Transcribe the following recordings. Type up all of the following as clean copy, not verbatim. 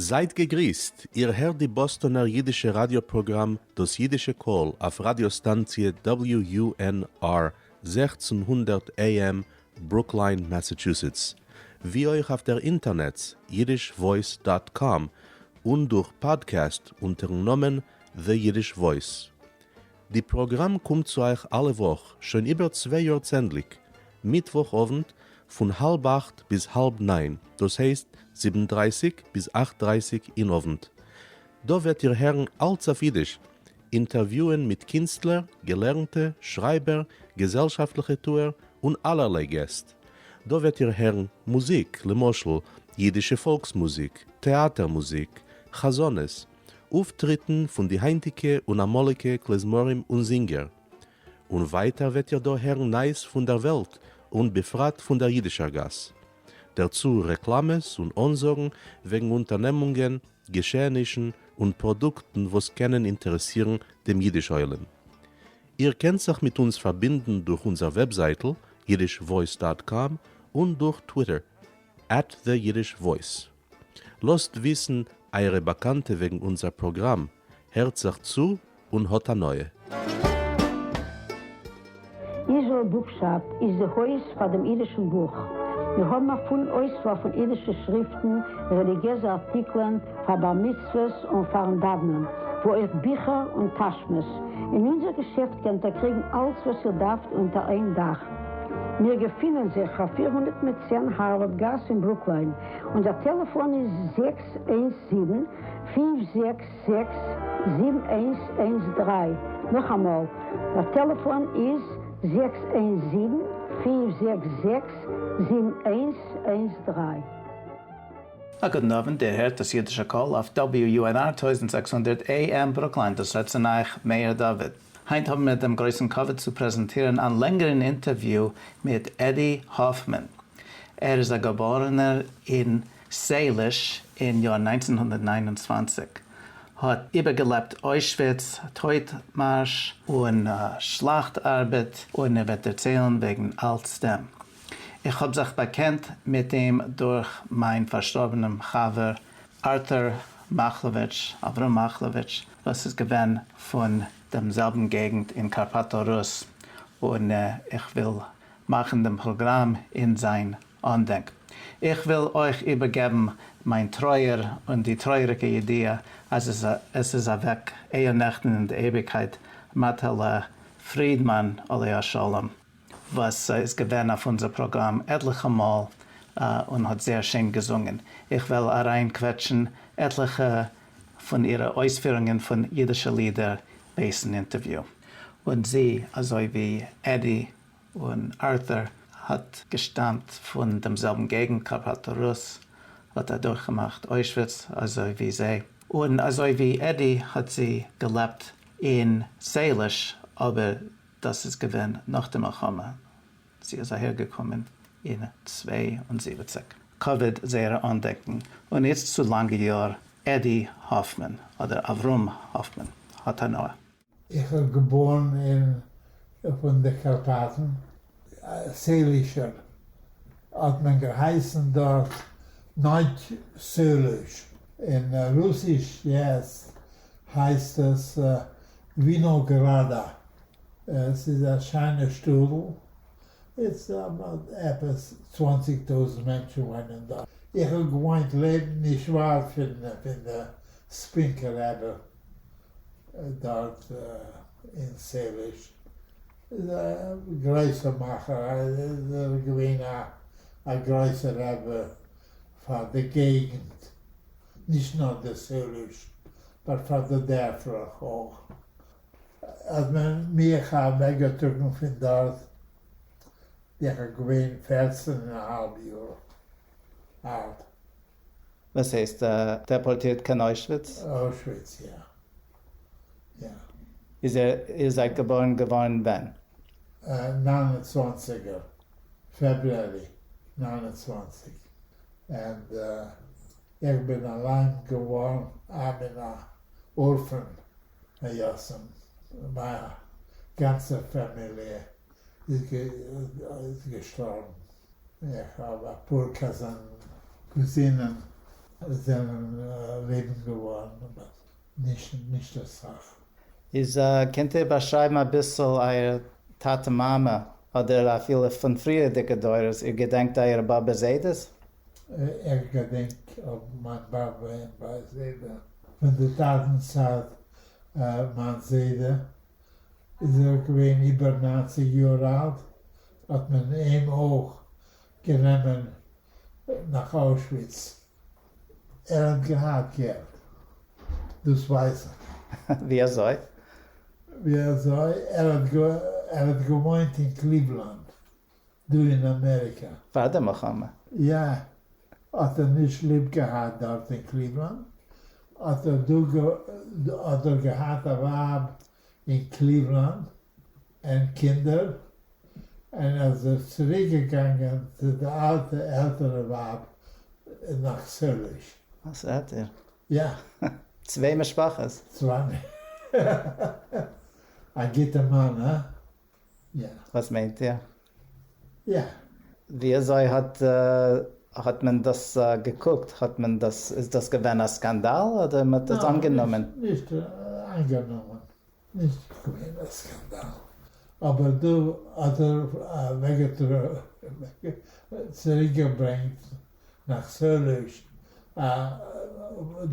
זייט געגריסט, איר הערט די באסטאנער אידישע ראדיא פראגראם דאס אידישע קול אויף ראדיא סטאנציע WUNR 1600 AM ברוקליין מאסאטשוסעטס, ווי אויך אויף דער אינטערנעץ yiddishvoice dot com און דורך פאדקעסט אונטערן נאמען The Yiddish Voice. די פראגראם קומט צו אייך אלע וואך שוין איבער צוויי יאר צענדליג, מיטוואך אוונט פון האלב אכט ביז האלב ניין, דאס הייסט זיבן דרייסיג ביז אכט דרייסיג אין אוונט. דא וועט איר הערן אלץ אויף אידיש, אינטערוויוען מיט קינסטלער, געלערנטע, שרייבער, געזעלשאפטליכע טוער, און אלערליי געסט. דא וועט איר הערן מוזיק, למשל, אידישע פאלקס מוזיק, טעאטער מוזיק, חזנות, אויפטריטן פון די היינטיגע און אמאליגע כלי-זמרים און זינגער. און ווייטער וועט איר דא הערן נייעס פון דער וועלט און בפרט פון דער אידישער גאס. דערצו רעקלאמעס און אנזאגן וועגן אונטערנעמונגען, געשעענישן און פראדוקטן וואס קענען אינטערעסירן דעם אידיש עולם. איר קענט זיך מיט אונז פארבינדן דורך אונזער וועבזייטל yiddishvoice dot com און דורך טוויטער at the Yiddish Voice. לאזט וויסן אייערע באקאנטע וועגן אונזער פראגראם, הערט זיך צו און האט הנאה. Israel Bookshop איז די הויז פאר דעם אידישן בוך. מיר האבן א פולן אויסוואל פון אידישע שריפטן, רעליגיעזע ארטיקלען, פאר בר מצוות און פארן דאוונען, וואו אויך ביכער און טאשמעס. אין אונזער געשעפט קענט איר קריגן אלץ וואס איר דארפט אונטער איין דאך. מיר געפינען זיך אויף 410 הארווארד גאס אין ברוקליין. אונזער טעלעפאן איז 617 566 7113. נאכאמאל, דער טעלעפאן איז 617 566 7113. א גוטן אוונט, איר הערט דאס אידישע קול אויף WUNR 1600 AM ברוקליין, דאס רעדט צו אייך מאיר דוד. היינט האבן מיר דעם גרויסן כבוד צו פרעזענטירן אן לענגערן אינטערוויו מיט עדי האפמאן. ער איז א געבארענער אין סעליש אין יאר 1929, האט איבערגעלעבט אוישוויץ, טויט מארש און שלאכט ארבעט, און ער וועט דערציילן וועגן אלץ דעם. איך האב זיך באקענט מיט אים דורך מיין פארשטארבענעם חבר ארטור מאכלעוויטש, אברהם מאכלעוויטש, וואס איז געווען פון דעם זעלבן געגנט אין קארפאטא-רוס, און איך וויל מאכן דעם פראגראם אין זיין אנדענק. איך וויל אויך איבערגעבן מיין טרויער און די טרויעריגע ידיעה אז עס איז אוועק אייערנעכטן אין די אייביגקייט מאטעלע פרידמאן עליה השלום, וואס איז געווען אויף אונזער פראגראם עטליכע מאל און האט זייער שיין געזונגען. איך וועל אריינקוועטשן עטליכע פון אירע אויספירונגען פון אידישע לידער בעת'ן אינטערוויו. און זי, אזוי ווי עדי און ארטור, האט געשטאמט פון דעם זעלבן געגנט, קארפאטא-רוס, האט אדורכגעמאכט אוישוויץ אזוי ווי זיי, און אזוי ווי עדי האט זי געלעבט אין סעליש, אבער דאס איז געווען נאך די מלחמה, זי איז אהער געקומען אין 72. כבוד זייערע אנדענקן, און איצט צו לאנגע יאר, עדי האפמאן, אדער אברהם האפמאן, האט הנאה. איך האב געבארן אין פון די קארפאטן, סעלישער האט מען געהייסן דארט נייט סעליש, אין רוסיש יעצט הייסט עס ווינאגראדא, עס איז א שיינע שטאטל, איצט עפעס 20 טויזנט מענטשן וואוינען דארט. איך האב געוואוינט לעבן נישט ווייט פון די ספינקא רבי דארט אין סעליש, איז א גרויסער מאכער, איז ער געווען א גרויסער רבי פאר די געגנט, נישט נאר די סעליש, נאר פאר די דערפלעך אויך. האט מען מיך אוועקגעטראגן פון דארט, איך האב געווען פערצן און א האלב יאר אלט. וואס הייסט דעפארטירט קיין אוישוויץ? אוישוויץ יא. יא. איז ער איר זייט געבוירן געווארן ווען? 29 February 29 and איך בין אליין געווארן א בין א orphan א יתום, מיין גאנצע פאמיליע איז געשטארבן, איך האב אפאר קאזינען. זענען לעבן געווארן, אבער נישט נישט אסאך. איז קענט איר באשרייבן אביסל אייער טאטע מאמע, אדער אפילו פון פריערדיגע דורות, איר געדענקט אייערע באבע זיידעס? איך געדענק אויף מיין באבע און ביי זיידע. פון די טאטנ'ס צד, מיין זיידע איז ער געווען איבער 90 יאר אלט, האט מען אים אויך גענומען נאך אוישוויץ. ער האט געהאט געלט, דאס ווייס איך. ווי אזוי? ווי אזוי? ער האט געוואוינט אין קליוולאנד, דא אין אמעריקא. פאר די מלחמה? יא. האט ער נישט ליב געהאט דארט אין קליוולאנד, האט ער דא האט ער געהאט א ווייב אין קליוולאנד און קינדער, און ער איז צוריק געגאנגען צו די אלטע עלטערע ווייב נאך סעליש. וואס רעדט איר? יא. צוויי משפחות. צוויי. א גוטע מאן, הא? יא. וואס מיינט איר? יא. ווי אזוי האט האט מען דאס געקוקט? האט מען דאס, איז דאס געווען א סקאנדאל אדער מען האט עס אנגענומען? נישט אנגענומען. נישט געווען א סקאנדאל. אבער דא האט ער צוריקגעברענגט נאך סעליש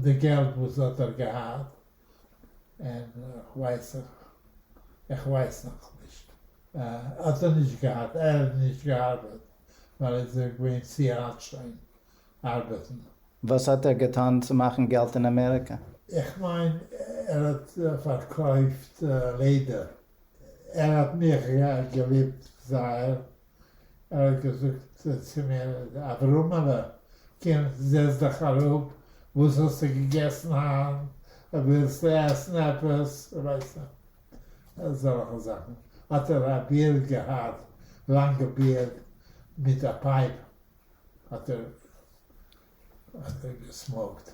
די געלט וואס האט ער געהאט, און איך ווייס איך ווייס נאך נישט. האט ער נישט געהאט, ער האט נישט געארבעט, ווייל ער איז געווען צו אלט שוין ארבעטן. וואס האט ער געטאן צו מאכן געלט אין אמעריקע? איך מיין ער האט פארקויפט לעדער. ער האט מיך געליבט זייער. ער האט געזאגט צו מיר, אברהמעלע, קום זעץ דיך אראפ, וואס האסטו געגעסן היינט? ווילסטו עסן עפעס? ווייסטו, אזעלכע זאכן. האט ער א beard געהאט, לאנגע beard מיט א pipe, האט ער האט ער גע smoke ט.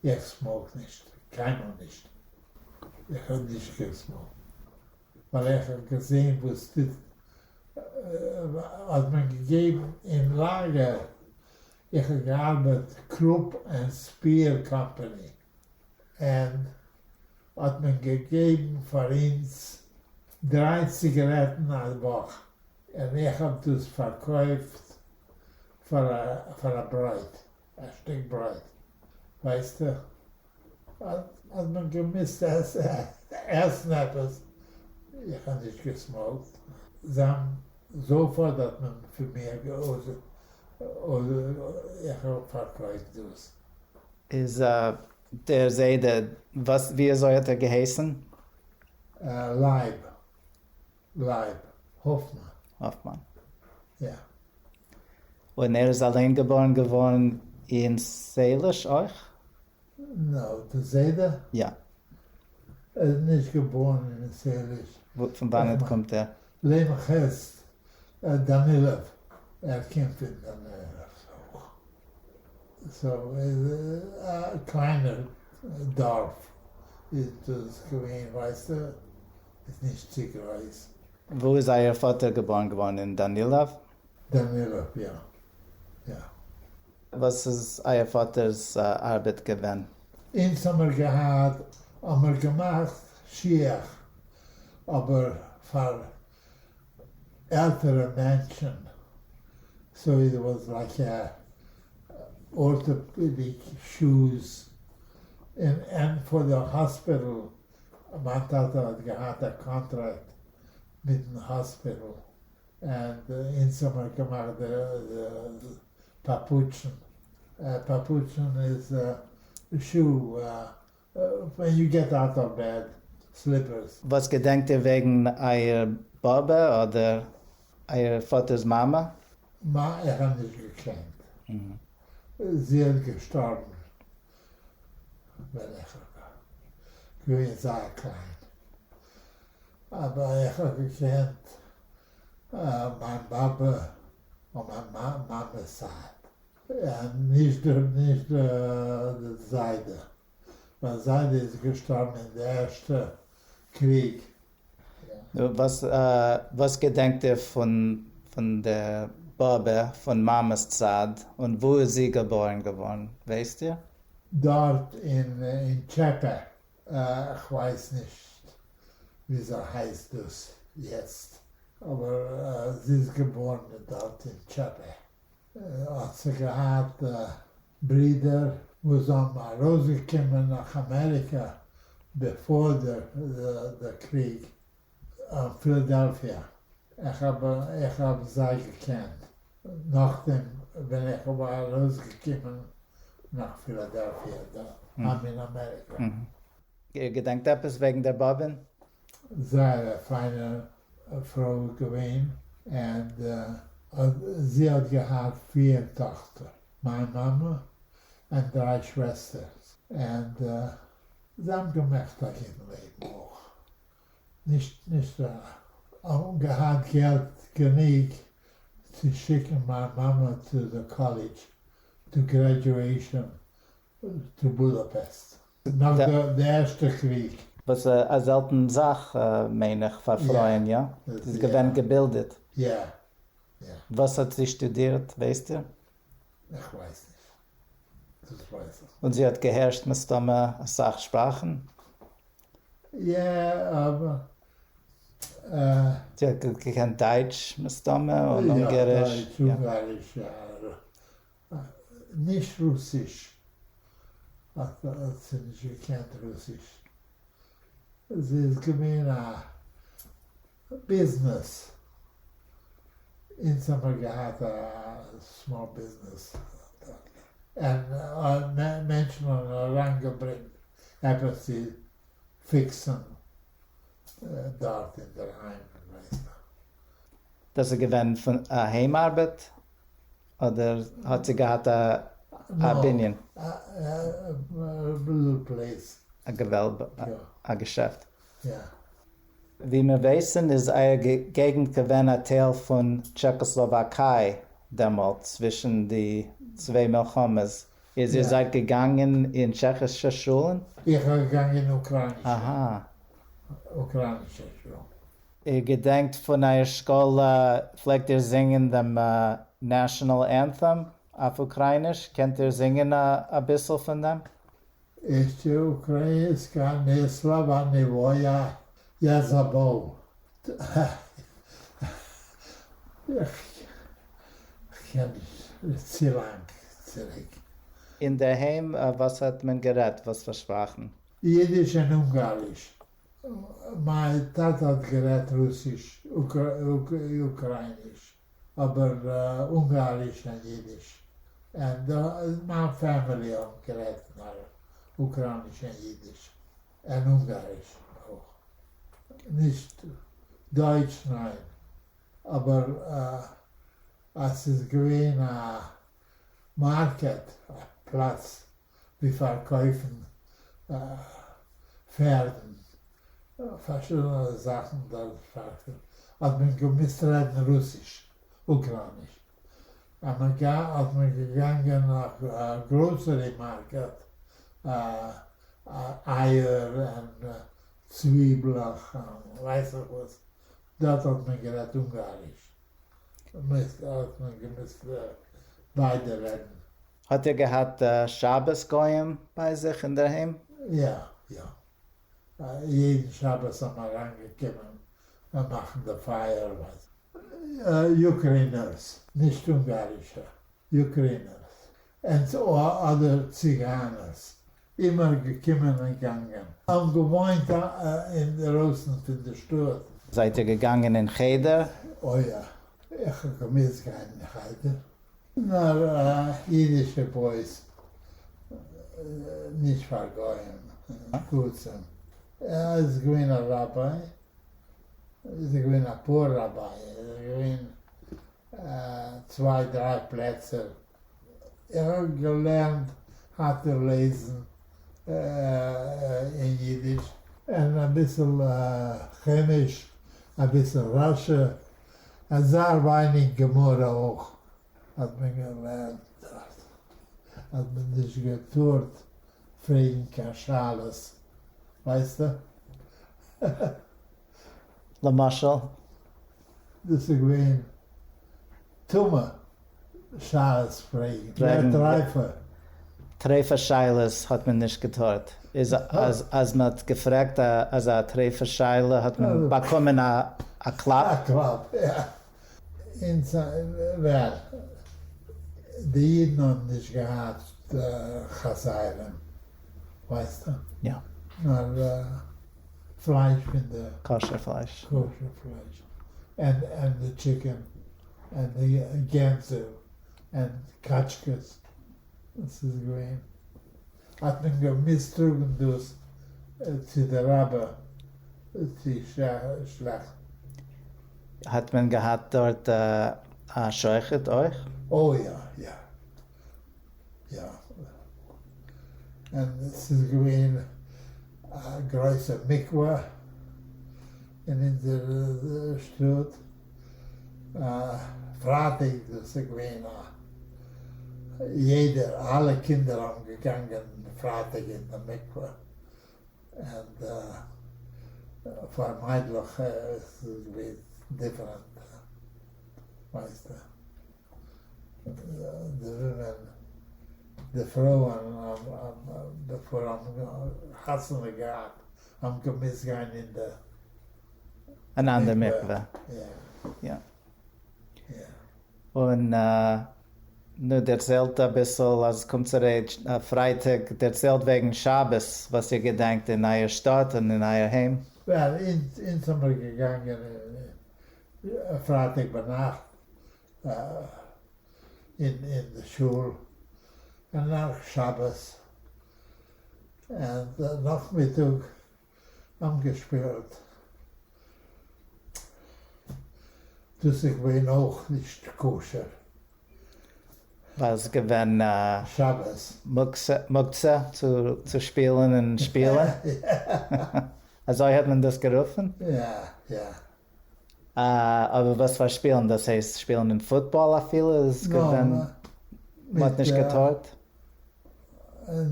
איך smoke נישט, קיינמאל נישט. איך האב נישט גע smoke ט, ווייל איך האב געזען וואס טוט, האט מען געגעבן אין לאגער, איך האב געארבעט Krupp and Speer Company, און האט מען געגעבן פאר אונז דריי ציגארעטן א וואך, און איך האב דאס פארקויפט פאר א ברויט, א שטיק ברויט, ווייסטו, האט מען געמוזט עסן עפעס, איך האב נישט גע smoke ט, זיין זאפארט האט מען פון מיר איך האב פארקויפט דאס. איז דער זיידע, וואס ווי אזוי האט ער געהייסן? לייב, לייב האפמאן. האפמאן. יא. און ער איז אליין געבארן געווארן אין סעליש אויך? No, דער זיידע? יא. ער איז נישט געבארן אין סעליש. פון וואנעט קומט ער? לעמעכעסט דאנילוב. ער קומט פון דאנילוב אויך. So, א קליינער דארף איז דאס געווען, ווייסטו, איז נישט צו גרויס. וואו איז אייער פאטער געבארן געווארן? אין דאנילוב? דאנילוב, יא. יא. וואס איז אייער פאטער'ס ארבעט געווען? אונז האמיר געהאט, האמיר געמאכט שיך, אבער פאר עלטערע מענטשן, so it was like a orthopedic shoes, and for the hospital, מיין טאטע האט געהאט א קאנטראקט מיטן hospital, און אונז האמיר געמאכט די פאפוטשן. פאפוטשן איז a shoe when you get out of bed, slippers. וואס געדענקט איר וועגן אייער באבע אדער אייער פאטער'ס מאמע? מא, איך האב נישט געקענט. זי האט געשטארבן ווען איך האב געווען זייער קליין. אבער איך האב געקענט מיין באבע און מיין מאמע'ס זייט. נישט נישט די זיידע. מיין זיידע איז געשטארבן אין די ערשטע קריג. וואס וואס געדענקט איר פון פון דער באבע פון מאמע'ס צד און וואו איז זי געבוירן געווארן, ווייסט איר? דארט אין טשעפע, כ'ווייס נישט וויאזוי הייסט דאס יעצט, אבער זי איז געבוירן דארט אין טשעפע. האט זי געהאט ברידער וואס זענען ארויסגעקומען נאך אמעריקא בעפאר די קריג אין פילאדעלפיע, איך האב זיי געקענט נאכדעם ווען איך האב ארויסגעקומען נאך פילאדעלפיע דא אין אמעריקא. איר געדענקט עפעס וועגן דער באבען? זייער א פיינע פרוי געווען, און זי האט געהאט פיר טאכטער, מיין מאמע און דריי שוועסטערס, און זיי האבן געמאכט א גוטן לעבן אויך, נישט נישט האבן געהאט געלט גענוג צו שיקן מיין מאמע צו די קאלידזש to graduation to בודאפעסט נאך די ערשטע קריג. וואס א זעלטן זאך מיין איך פאר פרויען, יא? זי איז געווען געבילדעט. יא יא. וואס האט זי שטודירט ווייסט איר? איך ווייס נישט. דאס ווייס איך. און זי האט געהערשט מסתמא אסאך שפראכן? יא אבער. זי האט געקענט דייטש מסתמא און אונגעריש. יא דייטש אונגאריש יא. נישט רוסיש, האט זי נישט געקענט רוסיש, זי איז געווען א ביזנעס, אונז האמיר געהאט א small ביזנעס און מענטשן האבן אריינגעברענגט עפעס צו פיקסן דארט אינדערהיים, ווייסטו. דאס איז געווען פון א היים ארבעט? אדער האט זי געהאט א בנין? א little place. א געוועלב, א געשעפט. יא. ווי מיר ווייסן איז אייער געגנט געווען א טייל פון טשעכאסלאוואקיי דעמאלט צווישן די צוויי מלחמות, איז איר זייט געגאנגען אין טשעכישע שולן? איך האב געגאנגען אין אוקראינישע, אוקראינישע שולן. איר געדענקט פון אייער שקאלע פלעגט איר זינגען דעם national anthem אויף אוקרייניש, קענט איר זינגען אביסל פון דעם? Ще українська ні слава, ні воля, я забув. איך קען נישט צו לאנג צוריק. אינדערהיים וואס האט מען גערעדט? וואס פאר שפראכן? אידיש און אונגאריש. מיין טאטע האט גערעדט רוסיש, אוקרייניש, אבער אונגאריש און אידיש. און מיין family האבן גערעדט נאר אוקרייניש און אידיש, און אונגאריש אויך. נישט דויטש ניין, אבער אז ס'איז געווען א market, א פלאץ ווי פארקויפן פערדן, פארשידענע זאכן דארט פארקויפן, האט מען געמוזט רעדן רוסיש, אוקראניש. אז מען האט מען געגאנגען נאך grocery market, אייער און צוויבלעך און ווייס איך וואס, דארט האט מען גערעדט אונגאריש. האט מען געמוזט ביידע רעדן. האט איר געהאט שבת גוים ביי זיך אינדערהיים? יא יא. יעדן שבת האבן אריינגעקומען מאכן די פייער. אוקריינערס, נישט אונגארישע, אוקריינערס, אדער ציגיינערס, אימער געקומען און געגאנגען. האבן געוואוינט אינדערויסן פון די שטאט. זייט איר געגאנגען אין חדר? אוי יא, איך האב געמוזט גיין אין חדר. נאר אידישע boys, נישט פאר גוים, קבוצים. ער איז געווען א ראביי, איז געווען א פאר ראביי, איז געווען צוויי דריי פלעצער. איך האב געלערנט how to לעזן אין אידיש, און אביסל חומש, אביסל רשי, און זייער ווייניג גמרא אויך האט מען געלערנט דארט. האט מען נישט געטארט פרעגן קיין שאלות, ווייסטו? למשל? דאס איז געווען. טמא שאלות פרעגן, טרייפע. טרייפע שאלות האט מען נישט געטארט, איז אז אז מען האט געפרעגט אזא טרייפע שאלה האט מען באקומען א א קלאפ. א קלאפ, יא. אונז וועל, די אידן האבן נישט געהאט חזירים, ווייסטו? יא. נאר פלייש פון די. כשר פלייש. כשר פלייש. and and די chicken and די גענז and קאטשקעס. דאס איז געווען. האט מען געמוזט טראגן דאס צו די רבי צו שלעכטן. האט מען געהאט דארט א שוחט אויך? אוי יא יא יא. און ס'איז געווען א גרויסע מקווה אין אונזער שטאט. פרייטאג דאס איז געווען א יעדער אלע קינדער האבן געגאנגען פרייטאג אין די מקווה. און פאר מיידלעך איז עס געווען different, ווייסטו. די women, די פרויען בעפאר האבן חתונה געהאט האבן געמוזט גיין אין די. אן אנדער מקווה. יא. יא. יא. און נו, דערציילט אביסל אז קומט צו רעד פרייטאג, דערציילט וועגן שבת וואס איר געדענקט אין אייער שטאט און אין אייער היים. Well, אונז האמיר געגאנגען פרייטאג ביינאכט אין די שול, און נאך שבת, און נאכמיטאג האבן געשפילט. דאס איז געווען אויך נישט כשר. ווייל עס איז געווען שבת. מוקצה צו שפילן און שפילן? אזוי האט מען דאס גערופן? יא, יא. אבער וואס פאר שפילן? דאס הייסט שפילן אין פוטבאל אפילו איז געווען מ'האט נישט געטארט?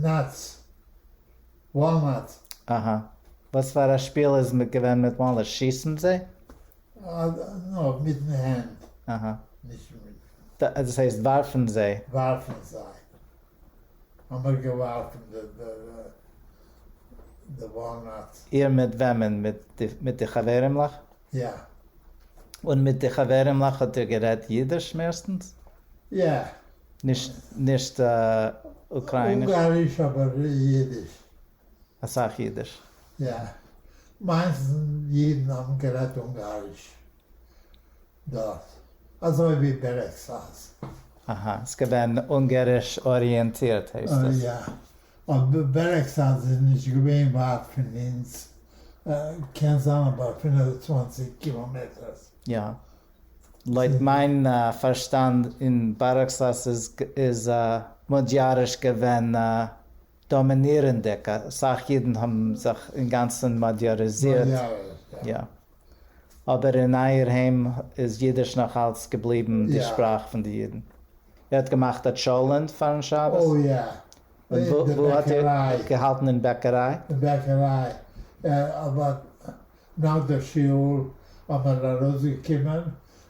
Nuts. Walnuts. אהא. וואס פאר א שפיל איז געווען מיט walnuts? שיסן זיי? No, מיטן הענט. אהא. נישט מיט. דאס הייסט ווארפן זיי? ווארפן זיי. האמער געווארפן די walnuts. איר מיט וועמען? מיט די חברים'לעך? יא. און מיט די חברים'לעך האט איר גערעדט אידיש מערסטנס? יא. נישט נישט אוקראיניש? אונגאריש אבער אידיש. אסאך אידיש. יא. מייסטנס אידן האבן גערעדט אונגאריש דארט. אזוי ווי בערעגסאז. אהא, ס'איז געווען אונגאריש אריענטירט הייסט עס. יא. אבער בערעגסאז איז נישט געווען ווייט פון אונז. קען זיין about 25 קילאמעטערס. יא. לויט מיין פארשטאנד אין בערעגסאז איז איז מאדיאריש געווען דאמינירנדיג, אסאך אידן האבן זיך אינגאנצן מאדיאריזירט. יא. יא. אבער אין אייער היים איז אידיש נאך אלץ געבליבן די שפראך פון די אידן. איר האט געמאכט א טשולענט פארן שבת? אוי יא. און וואו האט איר געהאלטן אין בעקעריי? אין בעקעריי. אבער נאך די שיעור האבן מיר ארויסגעקומען,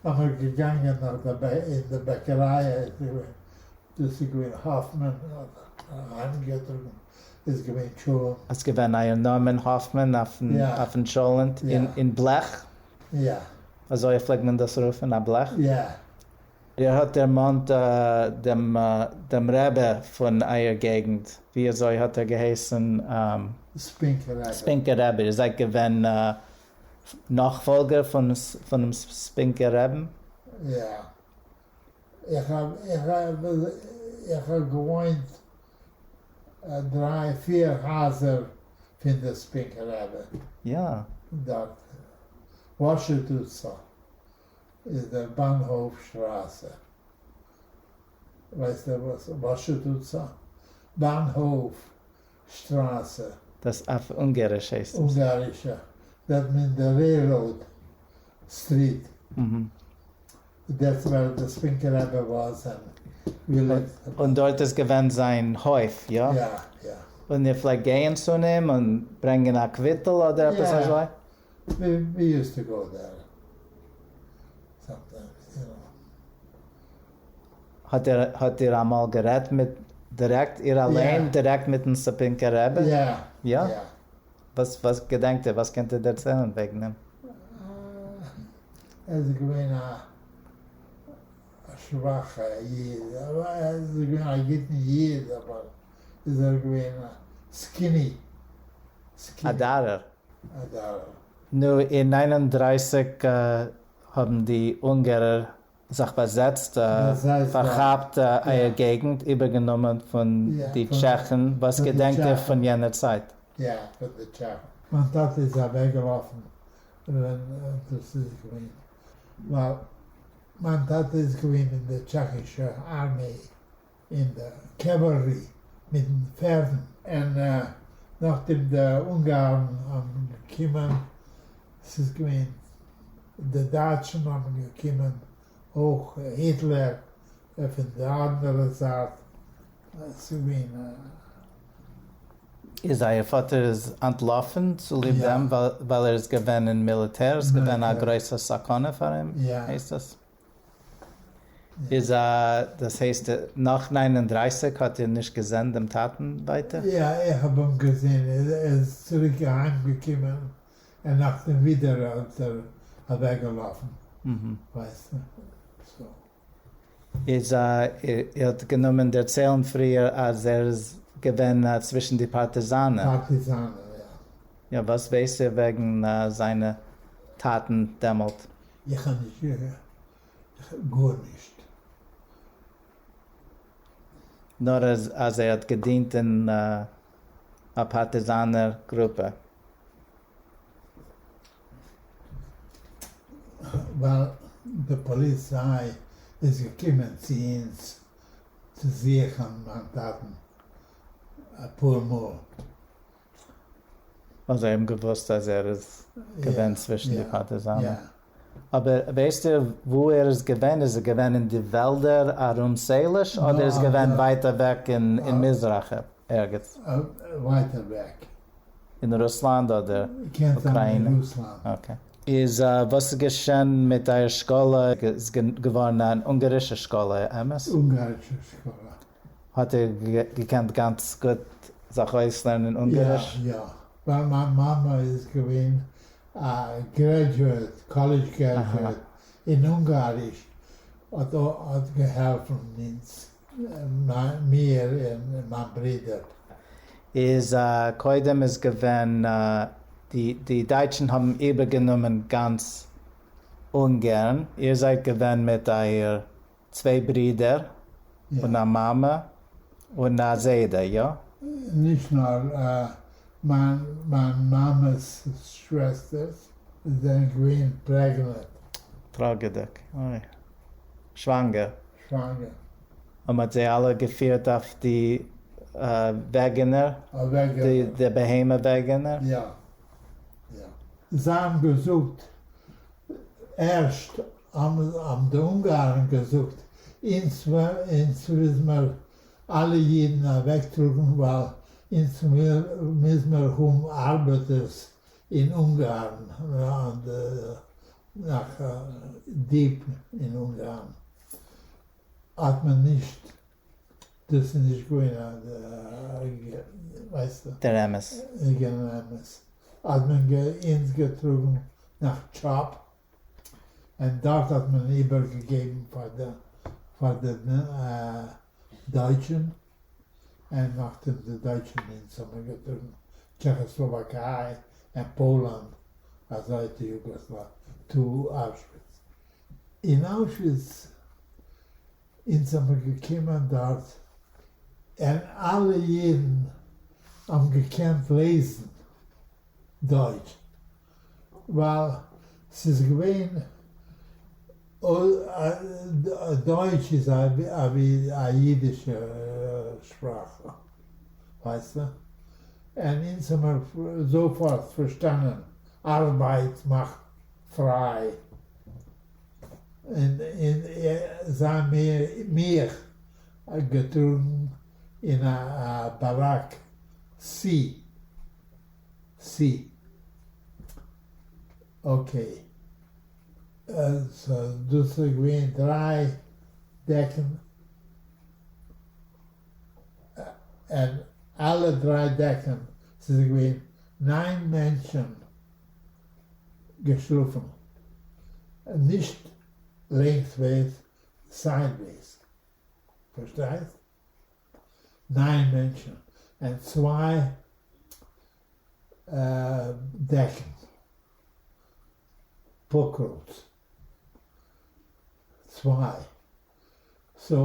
האבן מיר געגאנגען נאך די אין די בעקעריי, דאס איז געווען האפמאן, אהיימגעטראגן איז געווען טשולענט. איז געווען אייער נאמען האפמאן אויפן טשולענט אין בלעך? יא. אזוי פלעגט מען דאס רופן, א בלעך? יא. איר האט דערמאנט דעם דעם רבי פון אייער געגנט, ווי אזוי האט ער געהייסן? ספינקער רבי. ספינקער רבי, איר זייט געווען נאכפאלגער פונעם ספינקער רבין? יא. איך האב איך האב איך האב געוואוינט דריי פיר הייזער פון די ספינקער רבי. יא. דארט. וואשעט utca איז דער Bahnhofstraße. ווייסט דו וואס וואשעט utca? Bahnhofstraße. דאס אויף אונגאריש הייסט עס. אונגארישע. That means the railroad street. That's where the Spinker Rebbe was and we lived. און דארט איז געווען זיין הויף, יא? יא, יא. און איר פלעגט גיין צו אים און ברענגען א קוויטל אדער עפעס אזוי? We used to go there sometimes, you know. האט איר האט איר אמאל גערעדט מיט דירעקט איר אליין דירעקט מיטן סאפינקער רבי? יא. יא? וואס וואס געדענקט איר? וואס קענט איר דערציילן וועגן אים? ער איז געווען א שוואכע איד, ער איז געווען א גוטן איד אבער איז ער געווען א skinny. א דארער. א דארער. נו, אין 39 האבן די אונגערער זיך באזעצט, פארכאפט אייער געגנט, איבערגענומען פון די טשעכן, וואס געדענקט איר פון יענער צייט? יא, פון די טשעכן. מיין טאטע איז אוועקגעלאפן ווען דאס איז געווען, ווייל מיין טאטע איז געווען אין די טשעכישע ארמעי, אין די cavalry מיטן פערדן. און נאכדעם די אונגארן האבן געקומען, ס'איז געווען די דייטשן האבן געקומען, אויך היטלער פון די אנדערע זייט, ס'איז געווען א. איז אייער פאטער איז אנטלאפן צוליב דעם ווייל ער איז געווען אין מיליטער, איז געווען א גרויסע סכנה פאר אים הייסט עס? איז א דאס הייסט נאך 39 האט איר נישט געזען דעם טאטן ווייטער? יא, איך האב אים געזען, ער איז צוריק אהיים געקומען און נאכדעם ווידער האט ער אוועק געלאפן, ווייסטו, so. איז א איר האט גענומען דערציילן פריער אז ער איז געווען צווישן די פארטיזאנער. פארטיזאנער, יא. יא, וואס ווייסט איר וועגן זיינע טאטן דעמאלט? איך האב נישט גארנישט. נאר אז ער האט געדינט אין א פארטיזאנער גרופע. ווייל די פאליציי איז געקומען צו אונז צו זוכן מיין טאטן אפאר מאל. ווייל זיי האבן געוואוסט אז ער איז געווען צווישן די פארטיזאנער. אבער ווייסט איר וואו ער איז געווען? איז ער געווען אין די וועלדער ארום סעליש אדער איז געווען ווייט אוועק אין מזרח ערגעץ? ווייט אוועק. אין רוסלאנד אדער אוקראינע? קען זיין אין רוסלאנד. Okay. איז וואס איז געשען מיט אייער שקאלע? איז געווארן אן אונגארישע שקאלע, אמת? אונגארישע שקאלע. האט איר געקענט גאנץ גוט זיך אויסלערנען אונגאריש? יא, יא. ווייל מיין מאמע איז געווען א graduate, college graduate אין אונגאריש, האט האט געהעלפן אונז, מיר און מיין ברודער. איז קודם איז געווען די די דייטשן האבן איבערגענומען גאנץ אונגערן, איר זייט געווען מיט אייער צוויי ברידער און א מאמע און א זיידע, יא? נישט נאר מיין מיין מאמע'ס שוועסטערס זענען געווען pregnant. טראגעדיג, אוי. שוואנגער. שוואנגער. און מ'האט זיי אלע געפירט אויף די וועגענער? וועגענער. די בהמה וועגענער? יא. יא. זיי האבן געזאגט ערשט האבן די אונגארן געזאגט, אונז מוז מיר אלע אידן אוועקטראגן ווייל אונז מוז מיר האבן ארבעטערס אין אונגארן, נאך deep אין אונגארן האט מען נישט, דאס איז נישט געווען א, ווייסטו. דער אמת. דער אמת. האט מען אונז געטראגן נאך טשאפ, און דארט האט מען איבערגעגעבן פאר די פאר די דייטשן, און נאכדעם די דייטשן אונז האבן געטראגן טשעכאסלאוואקיי און פאלאנד, אזוי צו יוגאסלא צו אוישוויץ. אין אוישוויץ אונז האבן געקומען דארט און אלע אידן האבן געקענט לעזן דויטש, ווייל ס'איז געווען דויטש איז ווי א אידישע שפראך, ווייסטו, און אונז האבן מיר זאפארט פארשטאנען ארבייט מאכט פריי, און זיי האבן מיך געטראגן אין א באראק C. C. Okay. דאס איז געווען דריי דעקן. און אלע דריי דעקן, ס'איז געווען ניין מענטשן געשלאפן, נישט לענגסוועיס, סיידוועיס, פארשטייסט? ניין מענטשן און צוויי דעקן, פאקראטס, צוויי, so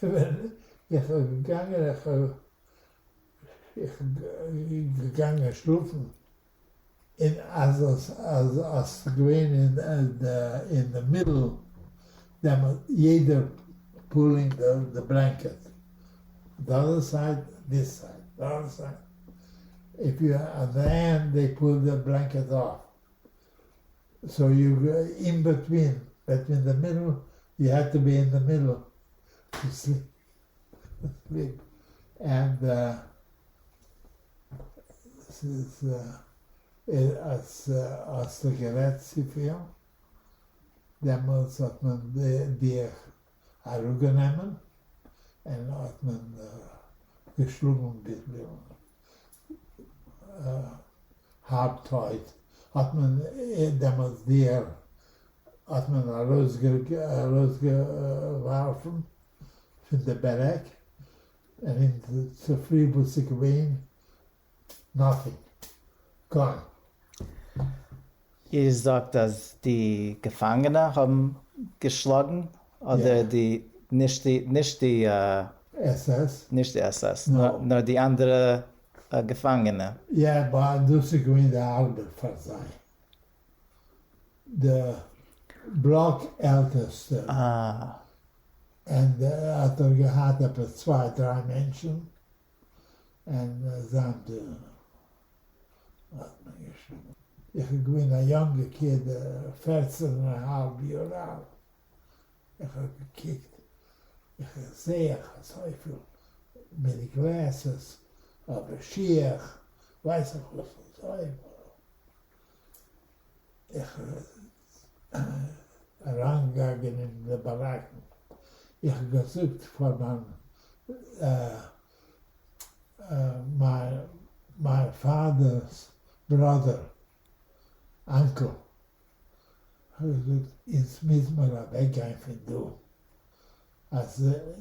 ווען איך האב געגאנגען איך האב איך געגאנגען שלאפן און אז אז אז ס'איז געווען אין די middle דעמאלט יעדער pulling the blanket the other side this side the other side if you at the end they pull the blanket off so you in between between the middle you had to be in the middle to sleep sleep and ס'איז אז האסטו גערעדט צופיל דעמאלטס האט מען דיך אראפגענומען און האט מען געשלאגן ביז האלב טויט, האט מען דעמאלטס דיר האט מען ארויסגעווארפן פון די barrack, און אין צופרי וואס איז געווען? Nothing. Gone. איר זאגט אז די געפאנגענע האבן געשלאגן? אדער די, נישט די, נישט די SS? נישט די SS, נאר די אנדערע געפאנגענע. יא, אבער דאס איז געווען די ארבעט פאר זיי. די בלאק עלטעסטע. און האט ער געהאט עפעס צוויי דריי מענטשן, און זיין די האט מען געשלאגן. איך בין געווען א יונגע kid, פערצן און א האלב יאר אלט, איך האב געקוקט, איך זעה איך אזויפיל מיט די glasses, אבער שיך, ווייס איך וואס אזויפיל. איך אריינגעגאנגען אין די באראקן, איך האב געזאגט פאר מיין מיין father's brother, uncle, האב איך געזאגט אונז מוז מיר אוועקגיין פון דא, אז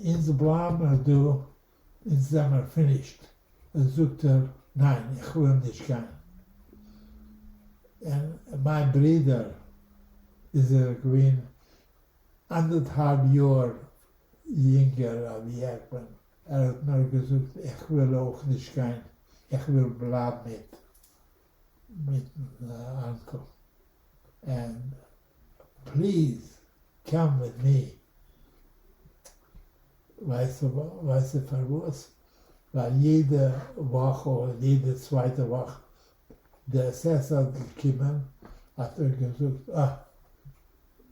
אונז בלייבן מיר דא אונז זעמער finished. זאגט ער ניין איך וויל נישט גיין, און מיין ברודער איז ער געווען אנדערטהאלב יאר יונגער ווי איך בין, ער האט מיר געזאגט איך וויל אויך נישט גיין, איך וויל בלייבן מיט מיטן uncle, און please come with me. ווייסטו פארוואס? ווייל יעדע וואך אדער יעדע צווייטע וואך די SS האט געקומען האט ער געזאגט אה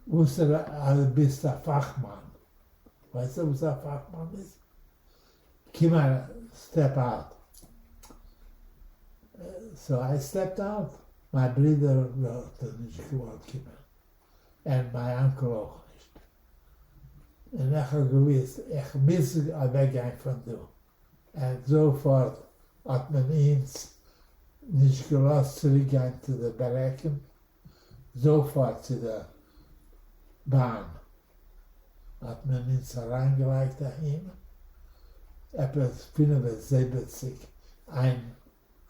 וואס אז ביסט א פאכמאן, ווייסטו וואס א פאכמאן איז? קום אריין step out. So I stepped out, מיין ברודער האט נישט געוואלט קומען, און מיין uncle אויך נישט. און איך האב געוואוסט איך מוז אוועקגיין פון דא, און זאפארט האט מען אונז נישט געלאזט צוריק גיין צו די באראקן, זאפארט צו די באן האט מען אונז אריינגעלייגט אהין, עפעס 75 איין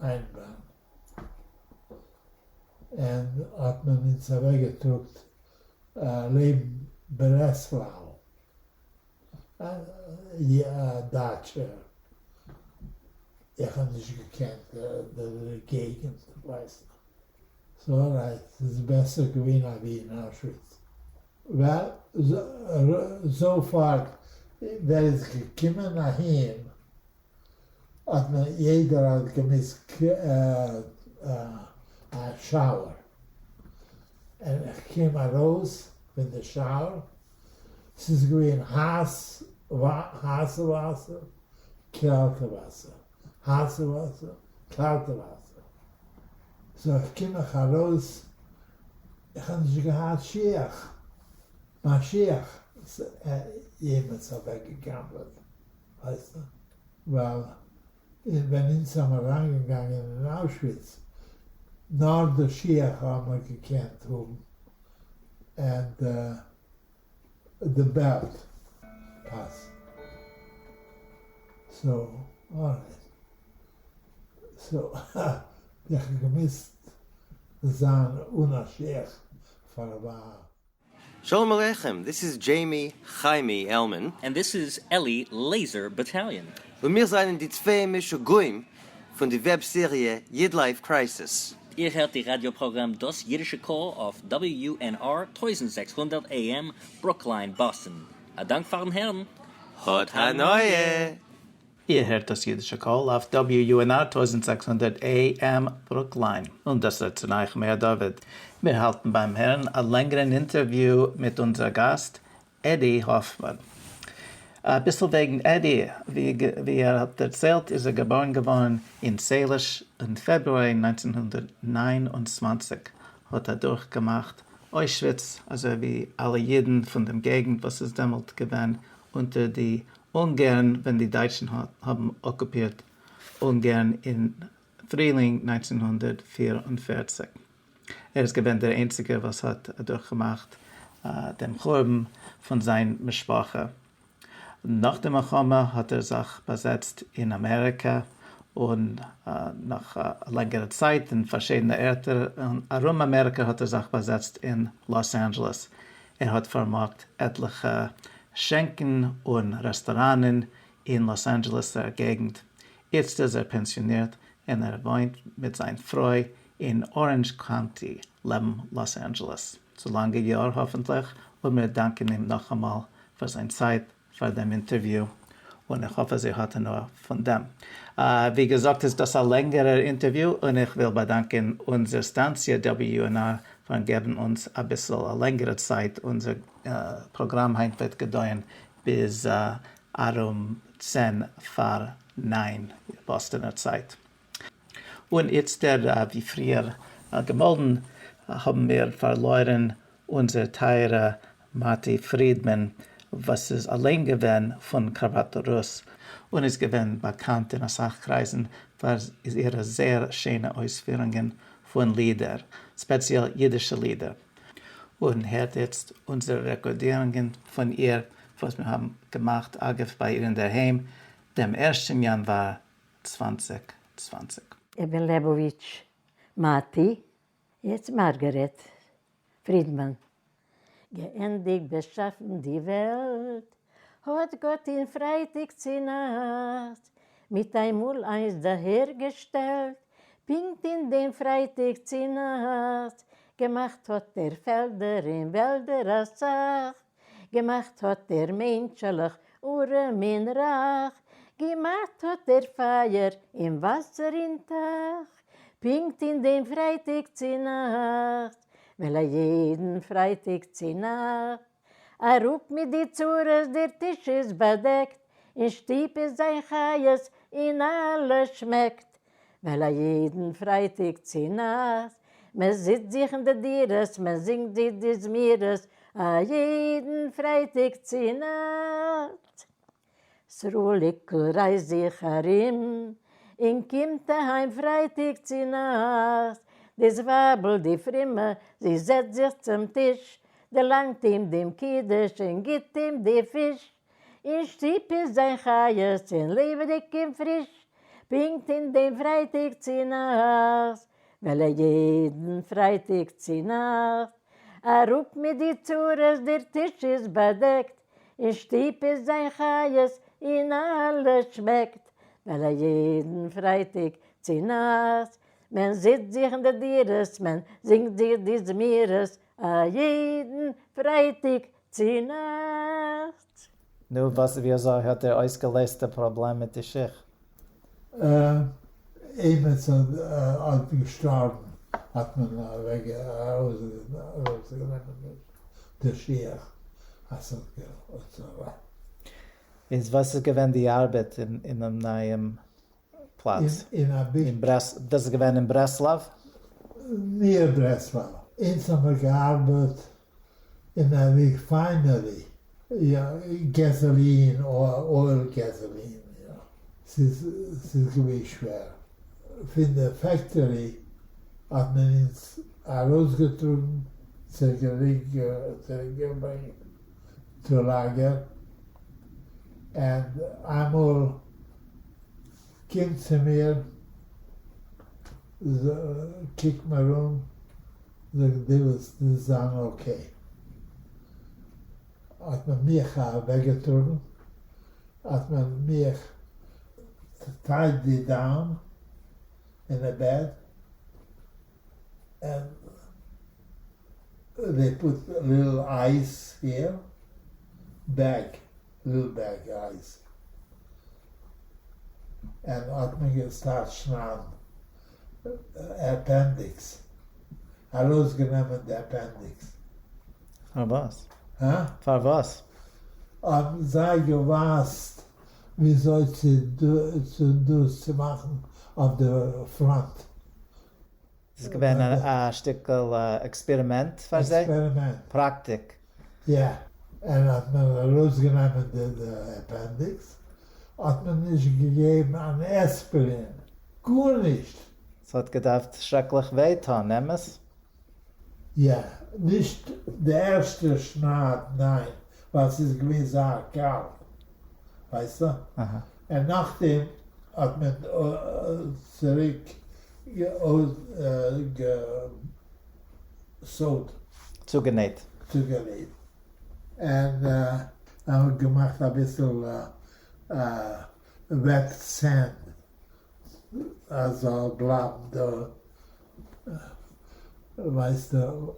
איין באן, און האט מען אונז אוועקגעטראגט לעבן ברעסלאו, א דייטשער, איך האב נישט געקענט די געגנט, ווייסט. So alright, ס'איז בעסער געווען אווי אין אוישוויץ. Well, זאפארט ווער איז געקומען אהין האט מען יעדער האט געמוזט א shower, און איך קום ארויס פון די shower, ס'איז געווען הייס הייסע וואסער, קאלטע וואסער, הייסע וואסער, קאלטע וואסער, so איך קום איך ארויס, איך האב נישט געהאט שיך, מיין שיך איז יעמענס אוועקגעגנב'עט, ווייסטו. ווייל ווען אונז האבן אריינגעגאנגען אין אוישוויץ, נאר די שיך האבן מיר געקענט האבן, and די belt pass. So, alright. So, איך האב געמוזט זיין אן א שיך פאר א while. Shalom Aleichem, this is Jamie Chaimie Elman. And this is Eli Laser Battalion. און מיר זענען די צוויי משוגעים פון די web סעריע YidLife Crisis. איר הערט די ראדיא פראגראם דאס אידישע קול אויף WUNR 1600 AM, ברוקליין, באסטאן. א דאנק פארן הערן. האט הנאה! איר הערט דאס אידישע קול אויף WUNR 1600 AM ברוקליין, און דאס רעדט צו אייך מאיר דוד. מיר האלטן ביים הערן א לענגערן אינטערוויו מיט אונזער גאסט עדי האפמאן. אביסל וועגן עדי, ווי ער האט דערציילט איז ער געבארן געווארן אין סעליש אין פעברואר 1929, האט אדורכגעמאכט אוישוויץ אזוי ווי אלע אידן פון דעם געגנט וואס איז דעמאלט געווען אונטער די אונגערן ווען די דייטשן האבן אקופירט אונגערן אין פרילינג 1944. ער איז געווען דער איינציגער וואס האט אדורכגעמאכט דעם חורבן פון זיין משפחה. נאך די מלחמה האט ער זיך באזעצט אין אמעריקע און נאך א לענגערע צייט אין פארשידענע ערטער ארום אמעריקע האט ער זיך באזעצט אין לאס אנדזשעלעס. ער האט פארמאגט עטליכע שענקן און רעסטאראנען אין לאס אנדזשעלעסער געגנט. איצט איז ער פענסיאנירט און ער וואוינט מיט זיין פרוי אין אראנדזש קאונטי לעבן לאס אנדזשעלעס. צו לאנגע יאר האפנטליך, און מיר דאנקען אים נאכאמאל פאר זיין צייט פאר דעם אינטערוויו, און איך האף אז איר האט הנאה פון דעם. ווי געזאגט איז דאס א לענגערער אינטערוויו, און איך וויל באדאנקען אונזער סטאנציע WUNR פארן געבן אונז אביסל א לענגערע צייט, אונזער פראגראם היינט וועט געדויערן ביז ארום 8:50 באסטאנער צייט. און איצטער ווי פריער געמאלדן האבן מיר פארלוירן אונזער טייערע מאטי פרידמאן וואס איז אליין געווען פון קארפאטא רוס, און איז געווען באקאנט אין אסאך קרייזן פאר אירע זייער שיינע אויספירונגען פון לידער, ספעציעל אידישע לידער. און הערט איצט אונזערע רעקארדירונגען פון איר וואס מיר האבן געמאכט אגב ביי איר אינדערהיים דעם ערשטן יאנוואר 2020. איך בין לעבאוויטש מאטי, יעצט מארגארעט פרידמאן. געענדיגט באשאפן די וועלט האט גאט אין פרייטאג צונאכט מיט איינמאל איינס דאהערגעשטעלט, פונקט אין דעם פרייטאג צונאכט, געמאכט האט ער פעלדער און וועלדער אסאך, געמאכט האט ער מענטשעלעך ארעם און רייך, געמאכט האט ער פייער און וואסער אין טייך, פונקט אין דעם פרייטאג צונאכט, ווייל א יעדן פרייטאג צונאכט, אראפ מיט די צרות דער טיש איז באדעקט, אין שטוב איז זיין חיות און אלעס שמעקט, ווייל א יעדן פרייטאג צונאכט, מען זיצט זיך אין די דירות, מען זינגט זיך די זמירות, א יעדן פרייטאג צונאכט. סרוליקל רייסט זיך ארום און קומט אהיים פרייטאג צונאכט, דאס ווייבל די פרומע זי זעצט זיך צום טיש, דערלאנגט אים דעם קידוש און גיט אים די פיש, אין שטוב איז זיין חיות און לעבעדיג און פריש, פונקט אין דעם פרייטאג צונאכט, ווייל א יעדן פרייטאג צונאכט, אראפ מיט די צרות דער טיש איז באדעקט, אין שטוב איז זיין חיות און אלעס שמעקט, ווייל א יעדן פרייטאג צונאכט, מען זיצט זיך אין די דירות, מען זינגט זיך די זמירות, א יעדן פרייטאג צונאכט. נו, וואס ווי אזוי האט ער אויסגעלעזט די פראבלעם מיט די שיך? עימיץ האט געשטארבן האט מען אוועק ארויסגענומען די שיך אז ס'האט איז וואס איז געווען די ארבעט אינעם נייעם פלאץ? אין א ביג. אין ברעס דאס איז געווען אין ברסלב? Near ברסלב. אונז האמיר געארבעט אין א refinery, יא, gasoline, oil gasoline, יא. ס'איז ס'איז געווען שווער. פון די factory האט מען אונז ארויסגעטראגן צוריקגעברענגט צו לאגער, און איינמאל קומט צו מיר, קוקט מיר אן, זאגט דו וועסט נישט זיין okay. האט מען מיך אוועקגעטראגן, האט מען מיך tied די down אין א bed, and they put little ice here, bag, little bag ice, און האט מען געסטארט שניידן appendix, ארויסגענומען די appendix. פארוואס? הא? פארוואס? האבן זיי געוואוסט וויאזוי צו דאס צו מאכן אויף די front. ס'איז געווען א שטיקל עקספערימענט פאר זיי? עקספערימענט. פראקטיק. יא. און האט מען ארויסגענומען די appendix, האט מען נישט געגעבן אן עספרין, גארנישט. ס'האט געדארפט שרעקליך וויי טון, אמת? יא, נישט די ערשטע שנייד, ניין, ווייל ס'איז געווען זייער קאלט, ווייסטו? און נאכדעם האט מען צוריק געסאוט. צוגענעט. צוגענעט. און האט געמאכט אביסל wet sand אז זאל בלייבן דא, ווייסטו.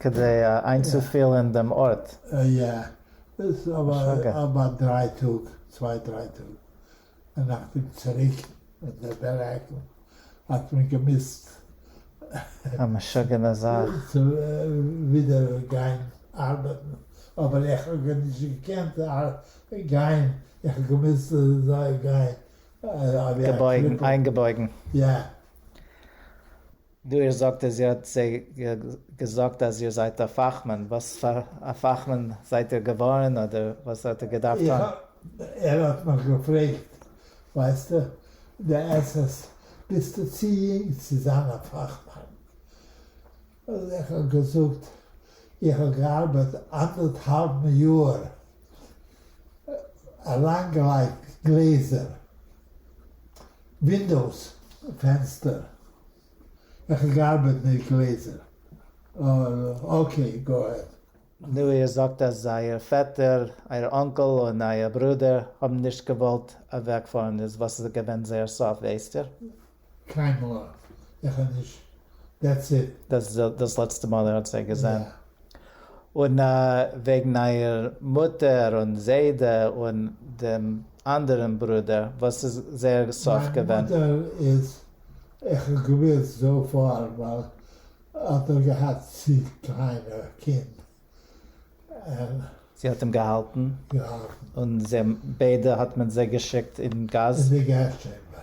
כדי איינצופילן דעם ארט. יא, דאס אבער דריי טאג, צוויי דריי טאג, און נאכדעם צוריק אין די barrack האט מען געמוזט. א משוגענע זאך. צו ווידער גיין ארבעטן, אבער איך האב נישט געקענט גיין, איך האב געמוזט גיין. געבויגן, איינגעבויגן. יא. דו איר זאגט אז איר האט זיי געזאגט אז איר זייט א פאכמאן, וואס פאר א פאכמאן זייט איר געווארן אדער וואס האט איר געדארפט טון? ער האט מיך געפרעגט, ווייסטו, די עסעס, ביסטו צו יונג צו זיין א פאכמאן? איך האב געזאגט, איך האב געארבעט אנדערטהאלבן יאר, אריינגעלייגט גלעזער, windows, פענסטער, איך האב געארבעט מיט גלעזער, okay, go ahead. נו, איר זאגט אז אייער פעטער, אייער אנקל און אייער ברודער האבן נישט געוואלט אוועקפארן, איז וואס איז געווען זייער סוף, ווייסט איר? קיינמאל, איך האב נישט, that's it. דאס איז דאס לעצטע מאל ער האט זיי געזען. און וועגן אייער מוטער און זיידע און דעם אנדערן ברודער, וואס איז זייער סוף געווען? מיין מוטער איז, איך האב געוואוסט זאפארט ווייל האט ער געהאט צו קליינע קינד. זי האט אים געהאלטן? געהאלטן. און זיי ביידע האט מען זיי געשיקט אין גאז? אין די gas chamber.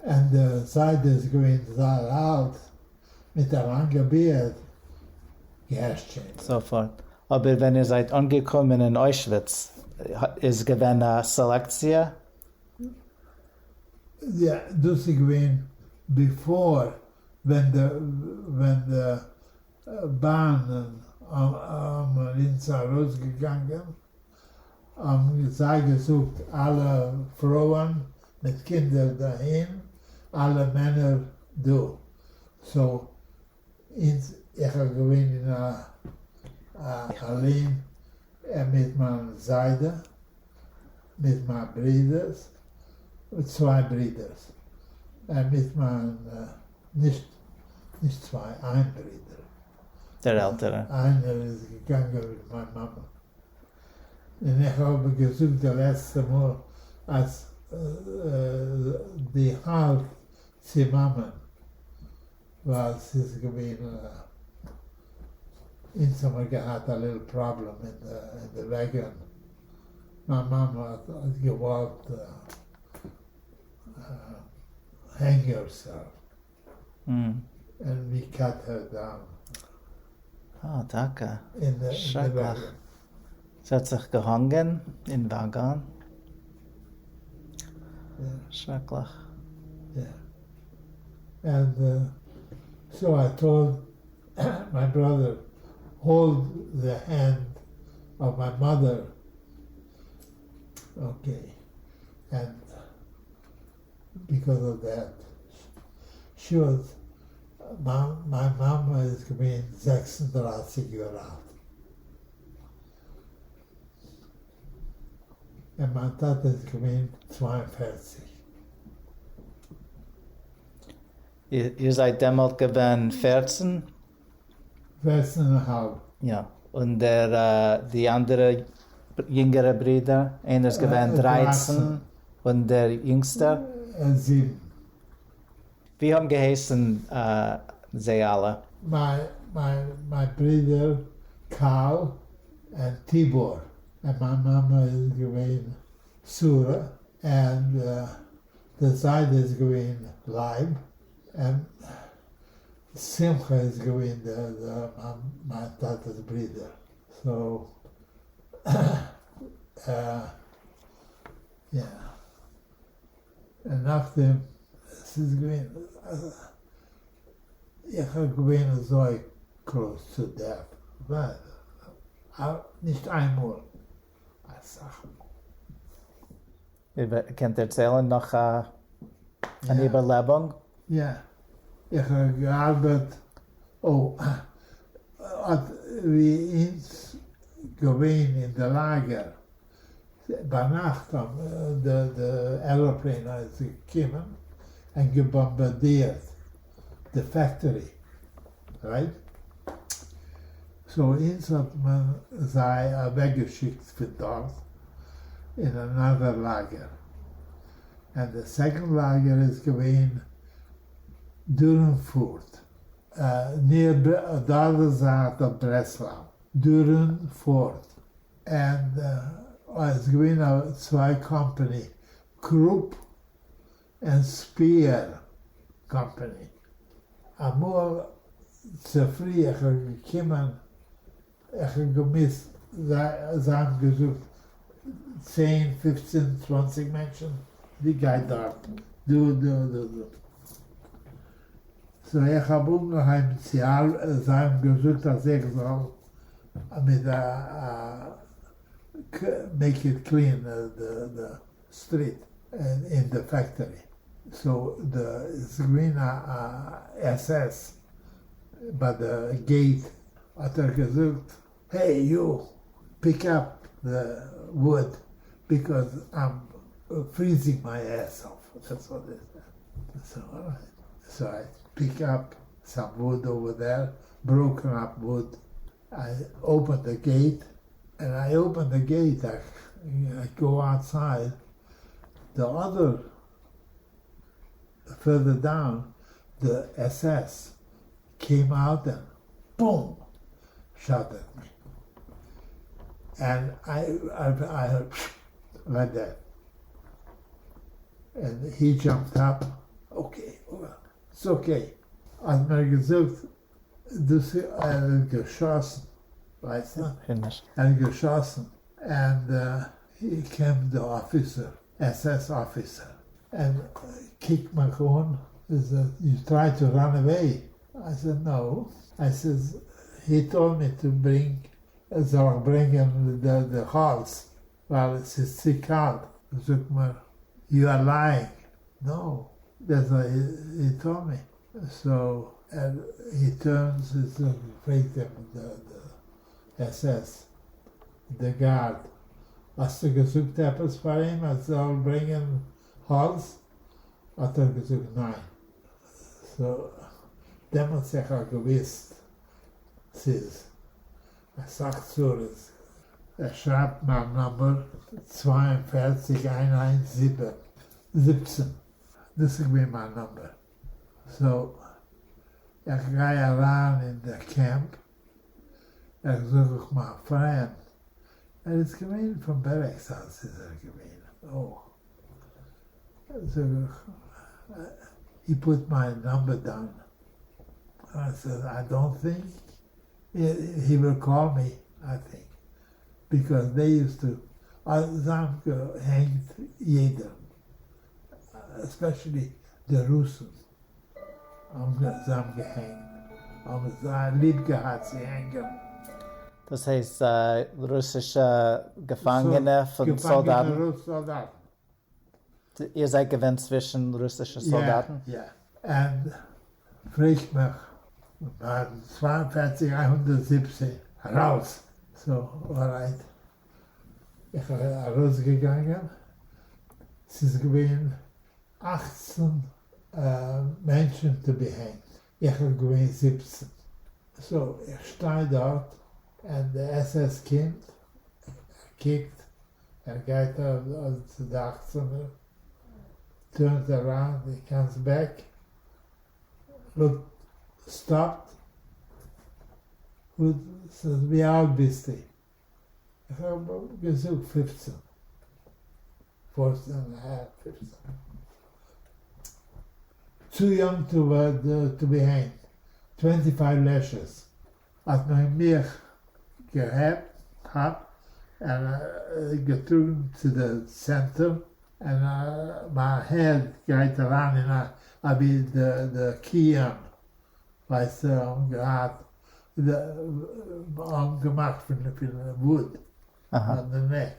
און די זיידע איז געווען זייער אלט, מיט א לאנגע beard, gas chamber. זאפארט. אבער ווען איר זייט אנגעקומען אין אוישוויץ איז געווען א סעלעקציע? יא, דאס איז געווען before ווען די ווען די באנען האבן אונז ארויסגעגאנגען, האבן זיי געזאגט אלע פרויען מיט קינדער דאהין, אלע מענער דא. so אונז, איך האב געווען אין א אליין מיט מיין זיידע, מיט מיין ברודערס, צוויי ברודערס, מיט מיין, נישט נישט צוויי, איין ברודער. דער עלטערער. איינער איז געגאנגען מיט מיין מאמע. און איך האב געזאגט די לעצטע מאל אז די האלט צו מאמען ווייל ס'איז געווען אונז האמיר געהאט א little problem אין די wagon, מיין מאמע האט געוואלט hang herself and we cut her down. אה, טאקע? שרעקליך. זי האט זיך געהאנגען אין וואגאן? שרעקליך. יא. And so I told my brother, hold the hand of my mother. Okay. And because of that, she was, מיין מאמע איז געווען 36 יאר אלט. און מיין טאטע איז געווען 42. איר זייט דעמאלט געווען פערצן? פערצן און א האלב. יא, און דער די אנדערע יונגערע ברודער, איינער איז געווען דרייצן, און דער יונגסטער? זיבן. ווי האבן געהייסן זיי אלע? מיין ברודער קארל און טיבור, און מיין מאמע איז געווען שרה, און דער זיידע איז געווען לייב, און שמחה איז געווען מיין טאטע'ס ברודער, so יא, און נאכדעם ס'איז געווען, איך האב געווען אזוי close to death, נישט איינמאל, אסאך מאל. איר קענט דערציילן נאך אן איבערלעבונג? יא, איך האב געארבעט, אוי, אט ווי אונז געווען אין די לאגער, ביינאכט האבן די עראפלעין איז געקומען און געבאמבארדירט די factory, right? So אונז האט מען זיי אוועקגעשיקט פון דארט אין another לאגער, און די second לאגער איז געווען דורנפורט, near the other side of ברעסלאו, דורנפורט, און עס איז געווען א צוויי company, קרופ און ספיער קאמפאני. אמאל צופרי איך האב געקומען, איך האב געמוזט, זיי האבן געזאגט צען, פופצן, צוואנציג מענטשן, די גייט דארט, דא, דא, דא, דא. So איך האב אנגעהויבן צו ארבעטן, זיי האבן געזאגט אז איך זאל מיט א make it clean the street אין די factory. So די איז געווען א SS ביי די gate האט ער געזאגט hey you pick up the wood because I'm freezing my ass off, that's what he said. So alright, so I pick up some wood over there, broken up wood, I open the gate, and I open the gate, I go outside, the other, further down, the SS came out and boom, shot at me. And I heard like that. And he jumped up, okay, well, it's okay. האט מיר געזאגט, דאס ער האט געשאסן, ווייסט דו? ער האט געשאסן, and he came the officer, SS officer, and קוקט מיך אן, איז you try to run away? I said no, I says he told me to bring, זאל איך ברענגען די האלץ, ווייל עס איז צו קאלט, זאגט מיר you are lying, no, that's what he told me, so he turns, פרעגט אים די SS, די guard, האסטו געזאגט עפעס פאר אים אז זאל ברענגען האלץ? האט ער געזאגט ניין. So דעמאלטס איך האב געוויסט ס'איז אסאך צרות. ער שרייבט מיין number 42 117 17, דאס איז געווען מיין number. So איך גיי אריין אין די camp, איך זאג איך מיין friend, ער איז געווען פון בערעגסאז איז ער געווען, אויך. זאג איך, he put my number down. I said, I don't think he will call me, I think. Because they used to, זיי האבן געהענגט יעדער. Especially די רוסן האבן זיי האבן געהענגט, האבן זייער ליב געהאט צו הענגען. דאס הייסט רוסישע געפאנגענע פון סאלדאטן? געפאנגענע סאלדאטן. איר זייט געווען צווישן רוסישע סאלדאטן? יא, יא. און פרעגט מיך ביי 42 117 ארויס. So alright. איך בין ארויסגעגאנגען, ס'איז געווען 18 מענטשן to be hanged, איך האב געווען 17. So איך שטיי דארט און די SS קומט, ער קוקט, ער גייט צו די אכצענער, turns around, he comes back, looked, stopped, ווי אלט ביסטו? איך האב געזאגט 15. 14 and a half, 15. Too young to be hanged. 25 lashes. האט מען מיך געהאט, האט, און געטראגן צו די center, און מיין head גייט אריין אין א, ווי די קיען, ווייסטו, האבן געהאט, האבן געמאכט פון wood, on the neck,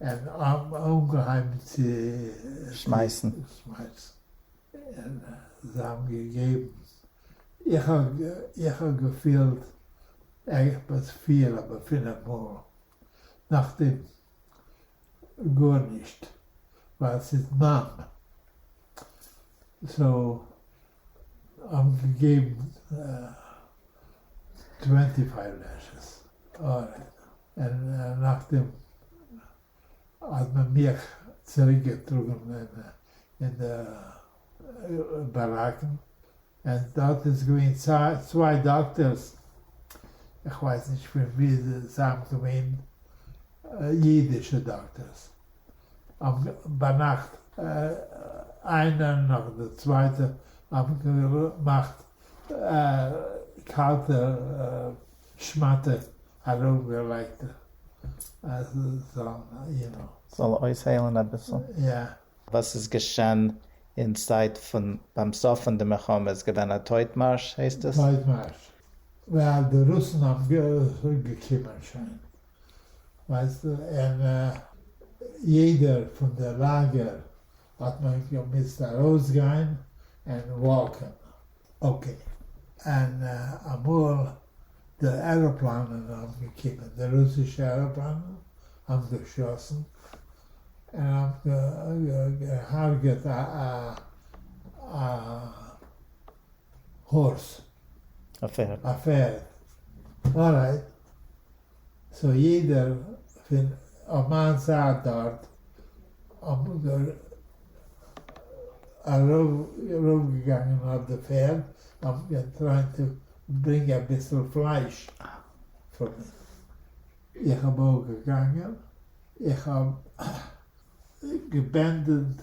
און אנגעהויבן צו שמייסן. שמייסן. און זיי האבן געגעבן. איך האב געפילט עפעס פיר אדער פינף מאל. נאכדעם גארנישט, ווייל ס'איז numb. So, האבן געגעבן 25 lashes. Alright. און נאכדעם האט מען מיך צוריקגעטראגן אין די באראקן. און דארט איז געווען צוויי doctors, איך ווייס נישט פון ווי זיי האבן געווען, אידישע doctors. ביינאכט איינער נאך די צווייטע האבן געמאכט קאלטע שמאטע ארויפגעלייגט. זאל, you know. זאל אויסהיילן אביסל. יא. וואס איז געשען אין צייט פון, ביים סוף פון די מלחמה? איז געווען א טויטמארש, הייסט עס? טויטמארש. ווייל די רוסן האבן געקומען שוין. ווייסטו, און יעדער פון דער לאגער האט מען געמוזט ארויסגיין און walk ן. Okay. און אמאל די עראפלאנען האבן געקומען, די רוסישע עראפלאנען האבן געשאסן און האבן געהרגעט א horse. א פערד. א פערד. Alright. So יעדער פון אויף מיין זייט דארט האבן ארויפגעגאנגען אויף די פערד, האבן trying to bring אביסל פלייש פאר מיר. איך האב אויך געגאנגען, איך האב געבענדעט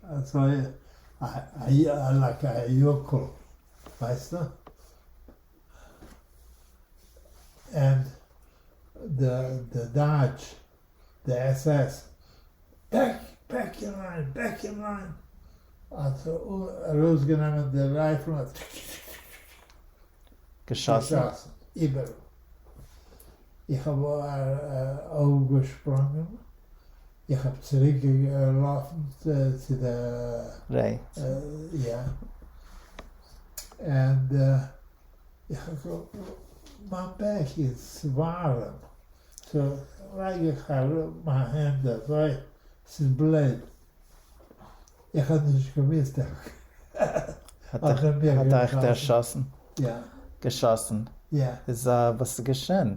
אזוי like א יוקל, ווייסטו? And the Dutch, the SS, back, back in line, back in line. האט ארויסגענומען די rifle און געשאסן. געשאסן, איבעראל. איך האב אויפגעשפרונגען, איך האב צוריקגעלאפן צו די ריי. יא. און איך האב געזאגט, מיין back איז ווארעם. So לייג איך אראפ מיין הענט אזוי, ס'איז בלוט. איך האב נישט געוואוסט. האט אייך דערשאסן? יא. געשאסן? יא. איז וואס איז געשען?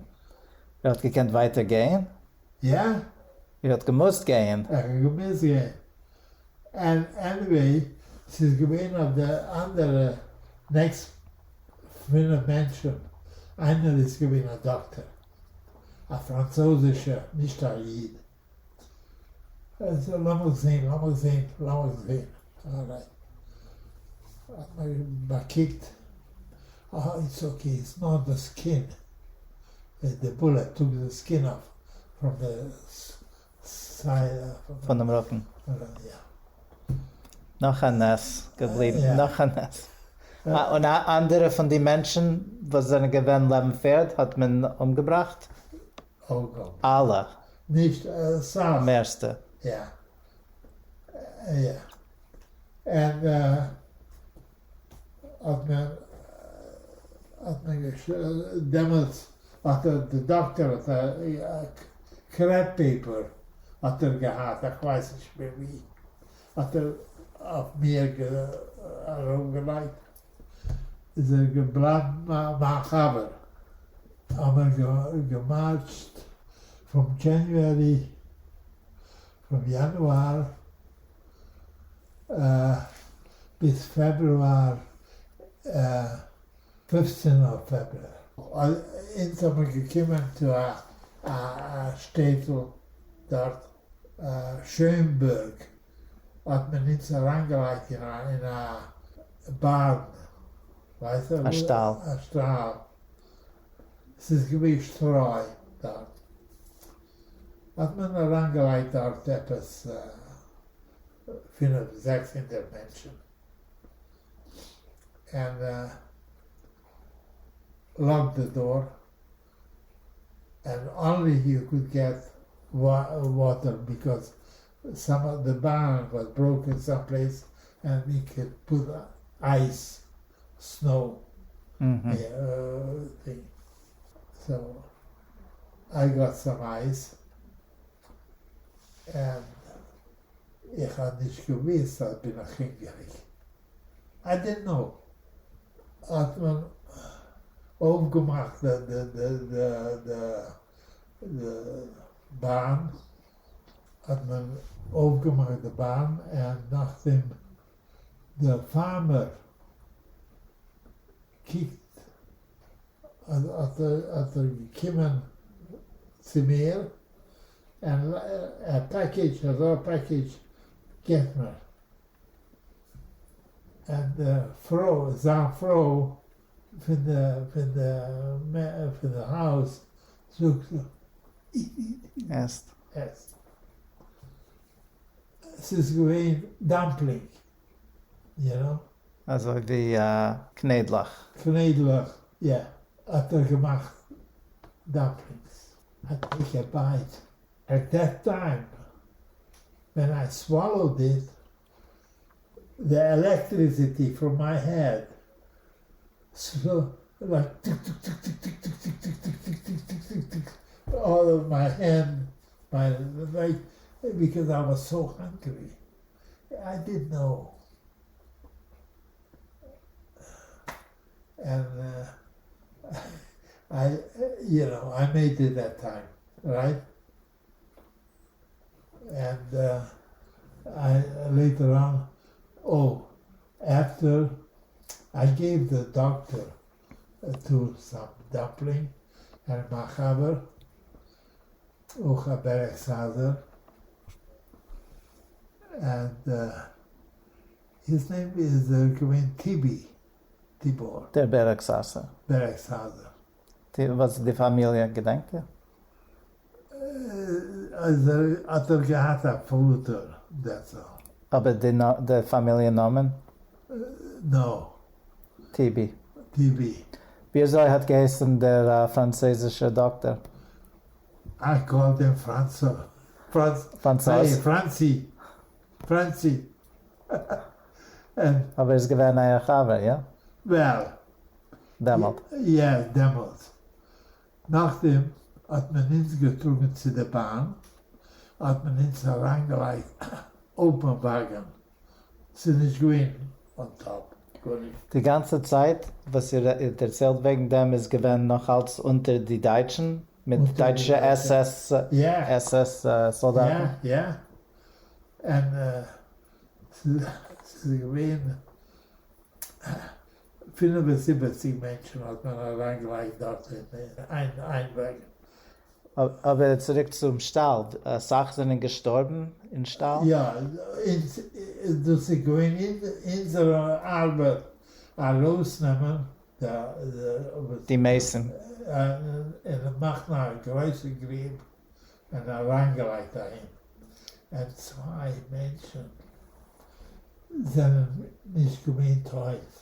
איר האט געקענט ווייטער גיין? יא. איר האט געמוזט גיין? איך האב געמוזט גיין. And anyway, ס'איז געווען אויף די אנדערע next פינף מענטשן. איינער איז געווען א דאקטער. א פראנצויזישער, נישט א איד. Also, לאמיר זען, לאמיר זען, לאמיר זען. Alright. האט מען באקוקט. Oh, it's okay, it's not the skin. The bullet took the skin off from the side. פון דעם רוקן. יא. נאך א נס געבליבן, נאך א נס. און אנדערע פון די מענטשן וואס זענען געווען לעבן פערד האט מען אומגעבראכט? אלע. נישט אסאך. מערסטע. יא. יא. און האט מען האט מען דעמאלטס האט ער די דאקטער האט א crepe paper האט ער געהאט איך ווייס נישט פון ווי האט ער אויף מיר ארויפגעלייגט איז ער געבלייבן מיין חבר האבן מיר געמארטשט פון January פון יאנואר ביז פעברואר 15 אויף פעברואר. אונז האבן געקומען צו א שטעטל דארט שעהנבערג האט מען אונז אריינגעלייגט אין א barn, ווייסט א שטאל. א שטאל. ס'איז געווען שטרוי דארט. האט מען אריינגעלייגט דארט עפעס פינף 600 מענטשן. And locked the door. And only you could get water because some of the barn was broken someplace and we could put ice, snow thing. So I got some ice and איך האב נישט געוואוסט אז בין איך הונגעריג. I didn't know. האט מען אויפגעמאכט די באן, האט מען אויפגעמאכט די באן און נאכדעם דער farmer קוקט, האט ער געקומען צו מיר און א package, אזא package געבט מיר. און די פרוי, זיין פרוי פון די הויז זאגט, עסט. עסט. ס'איז געווען dumpling, you know? אזוי ווי קניידלעך. קניידלעך, יא. האט ער געמאכט dumplings. I take a bite. At that time, when I swallowed it, the electricity from my head, so like tick, tick, tick, tick, tick, tick, tick, tick, tick, tick, tick, tick, tick, tick, all of my hand, my leg, because I was so hungry. I didn't know. And I made it that time, right? And I later on, oh, after I gave the doctor to some dumpling and מיין חבר, אויך א בערעגסהאזער, and his name is געווען Tibi, Tibor. דער בערעגסהאזער. בערעגסהאזער. וואס איז די פאמיליע, געדענקט איר? האט ער געהאט א פאטער, that's all. אבער די פאמיליע נאמען? No. Tibi. Tibi. ווי אזוי האט געהייסן דער פראנצויזישער דאקטער? I called him Franzo. Franz, פראנצויז? Hey, Franzi. Franzi. And אבער איז געווען אייער חבר, יא? Well. דעמאלט. יא, דעמאלט. נאכדעם האט מען אונז געטראגן צו דער באן, האט מען אונז אריינגעלייגט open wagon. ס'איז נישט געווען on top. גארנישט. די גאנצע צייט, וואס איר דערציילט וועגן דעם, איז געווען נאך אלץ אונטער די דייטשן, מיט אונטער די דייטשע דייטשן. SS, יא. SS סאלדאטן? יא, יא. און ס'איז געווען 75 מענטשן האט מען אריינגעלייגט דארט אין איין wagon. אבער צוריק צום שטאל, אסאך זענען געשטארבן אין שטאל? יא, דאס איז געווען אונזערע ארבעט, ארויסנעמען די מתים. און מאכן א גרויסע גריב און אריינגעלייגט אהין. און צוויי מענטשן. זענען נישט געווען טויט.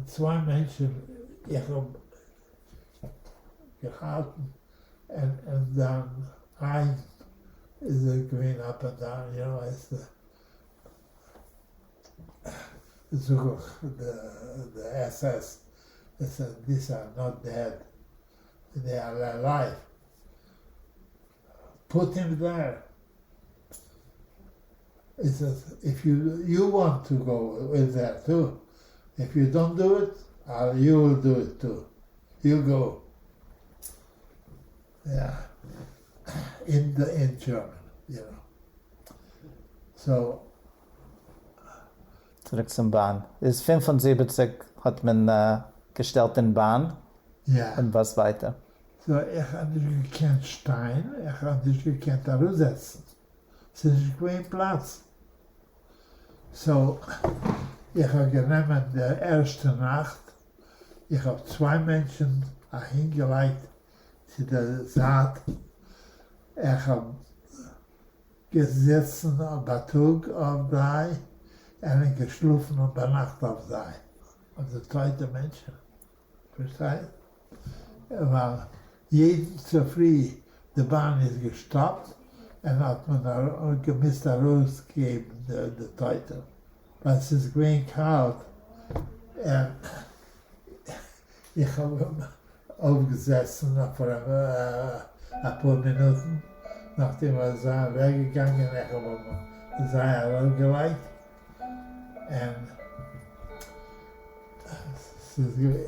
צוויי מענטשן איך האב געהאלטן און דאן איין איז ער געווען up and down you know ווייסטו זאג איך די SS these are not dead they are alive put him there איז עס if you you want to go with there too if you don't do it you will do it too you go יא אין די אין German you know so. צוריק צום באן. איז 75 האט מען געשטעלט אין באן? יא. און וואס ווייטער? so איך האב נישט געקענט שטיין, איך האב נישט געקענט אראפזעצן, ס'איז נישט געווען פלאץ, so איך האב גענומען די ערשטע נאכט, איך האב צוויי מענטשן אהינגעלייגט צו די זייט, איך האב געזעצן בייטאג אויף זיי און געשלאפן ביינאכט אויף זיי, אויף די טויטע מענטשן. פארשטייסט? ווייל יעדן צופרי די באן איז געשטאפט און האט מען געמוזט ארויסגעבן די טויטע ווייל ס'איז געווען קאלט און איך האב אויפגעזעסן פאר אפאר מינוטן נאכדעם וואס זיי אוועקגעגאנגען איך האב זיי ארויפגעלייגט און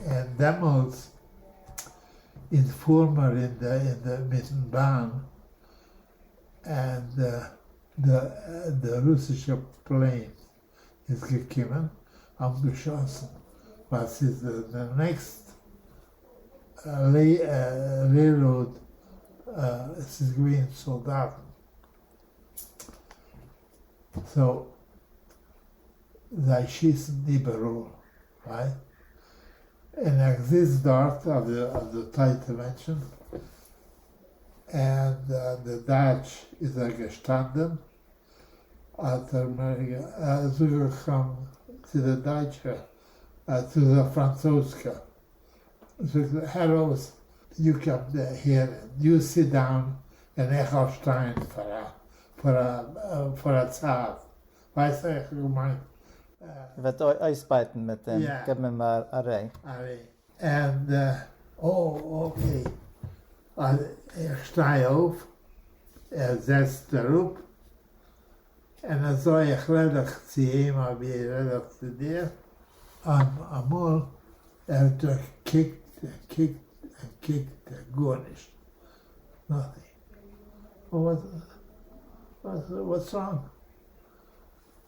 און דעמאלטס אין פארמער אין די אין די מיטן באן און די די רוסישע plane איז געקומען האבן געשאסן ווייל ס'איז די next railroad ס'איז געווען סאלדאטן so זיי שיסן איבעראל, right? און איך זיץ דארט אויף די טויטע מענטשן, און די דייטש איז ער געשטאנען, האט ער מיר, זאג איך אים צו די דייטשע, צו די פראנצוזקע, זאגט ער, הער אויס, you come here, you sit down, און איך וועל שטיין פאר א צייט, ווייסט איך האב געמיינט. וועט אויסבייטן מיט אים, געבן אים א ריי. א ריי. And oh okay. איך שטיי אויף, ער זעצט אראפ, און אזוי איך רעד איך צו אים אווי רעד איך צו דיר. אמאל ער האט געקוקט און קוקט און קוקט גארנישט, nothing. What's wrong?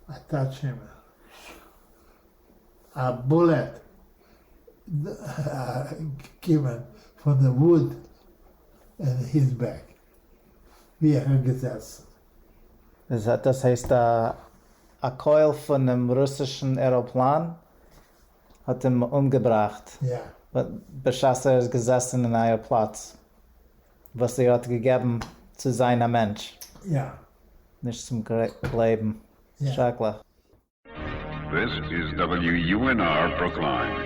I touch him. א bullet געקומען פון די wood אין his back ווי איך האב געזעסן. דאס הייסט א קויל פונעם רוסישן עראפלאן האט אים אומגעבראכט בשעת ער איז געזעסן אין אייער פלאץ וואס איר האט געגעבן צו זיין א מענטש. נישט צום גלייבן. שרעקליך. This is WUNR Brookline.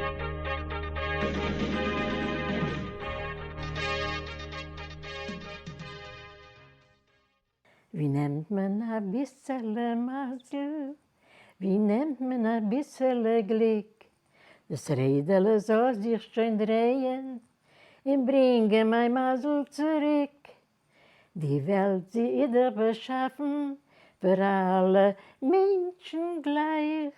ווי נעמט מען אביסעלע מזל? ווי נעמט מען אביסעלע גליק? דאס רעדעלע זאל זיך שוין דרייען און ברענגען מיין מזל צוריק. די וועלט זי איז דאך באשאפן פאר אלע מענטשן גלייך.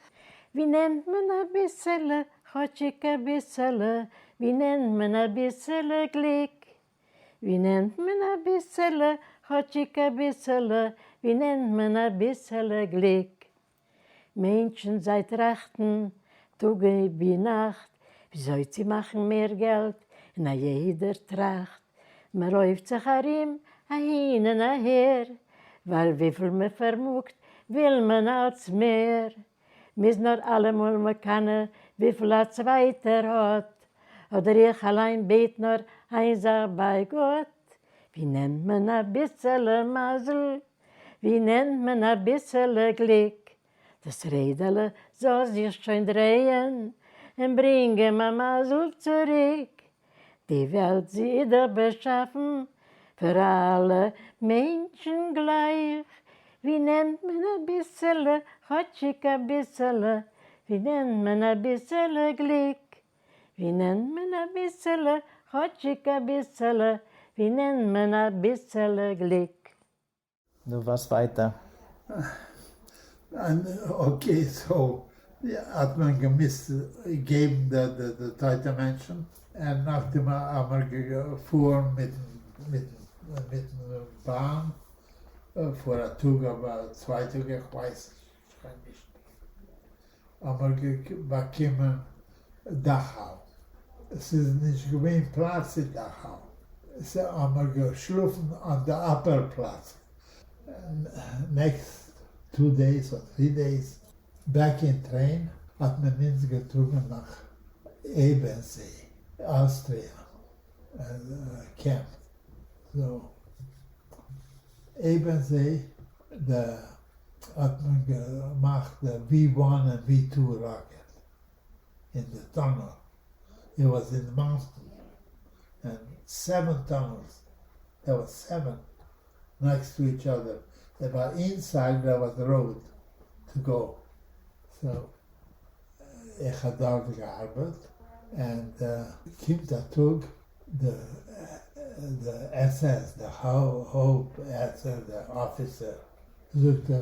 ווי נעמט מען אביסעלע, כאטשיג אביסעלע, ווי נעמט מען אביסעלע גליק? ווי נעמט מען אביסעלע, כאטשיג אביסעלע, ווי נעמט מען אביסעלע גליק? מענטשן זיי טראכטן טאג ווי נאכט וויאזוי צו מאכן מער געלט, און א יעדער טראכט, מען לויפט זיך ארום אהין און אהער, ווייל וויפיל מען פארמאגט וויל מען אלץ מער, מ'איז נאר אלעמאל מקנא וויפיל א צווייטער האט, אדער איך אליין בעט נאר איין זאך ביי גאט, ווי נעמט מען אביסעלע מזל? ווי נעמט מען אביסעלע גליק? דאס רעדעלע זאל זיך שוין דרייען און ברינגען מיין מזל צוריק. די וועלט זי איז דאך באשאפן פאר אלע מענטשן גלייך, ווי נעמט מען אביסעלע, כאטשיג אביסעלע, ווי נעמט מען אביסעלע גליק, ווי נעמט מען אביסעלע, כאטשיג אביסעלע, ווי נעמט מען אביסעלע גליק. נו וואס ווייטער? Okay so האט מען געמוזט געבן די טויטע מענטשן און נאכדעם האמער געפארן מיטן באן פאר א טאג אדער צוויי טאג איך ווייס שוין נישט האמער באקומען דאכאו ס'איז נישט געווען פלאץ אין דאכאו so האמער געשלאפן אויף די upper פלאץ next two days or three days back אין train האט מען אונז געטראגן נאך Ebensee Austria camp so Ebensee די האט מען געמאכט די V one און V two rocket אין די tunnel, it was אין די mountain און seven tunnels, there was seven next to each other, אבער inside there was road to go, so איך האב דארט געארבעט און קומט א טאג די SS די הויפט SS די officer זאגט ער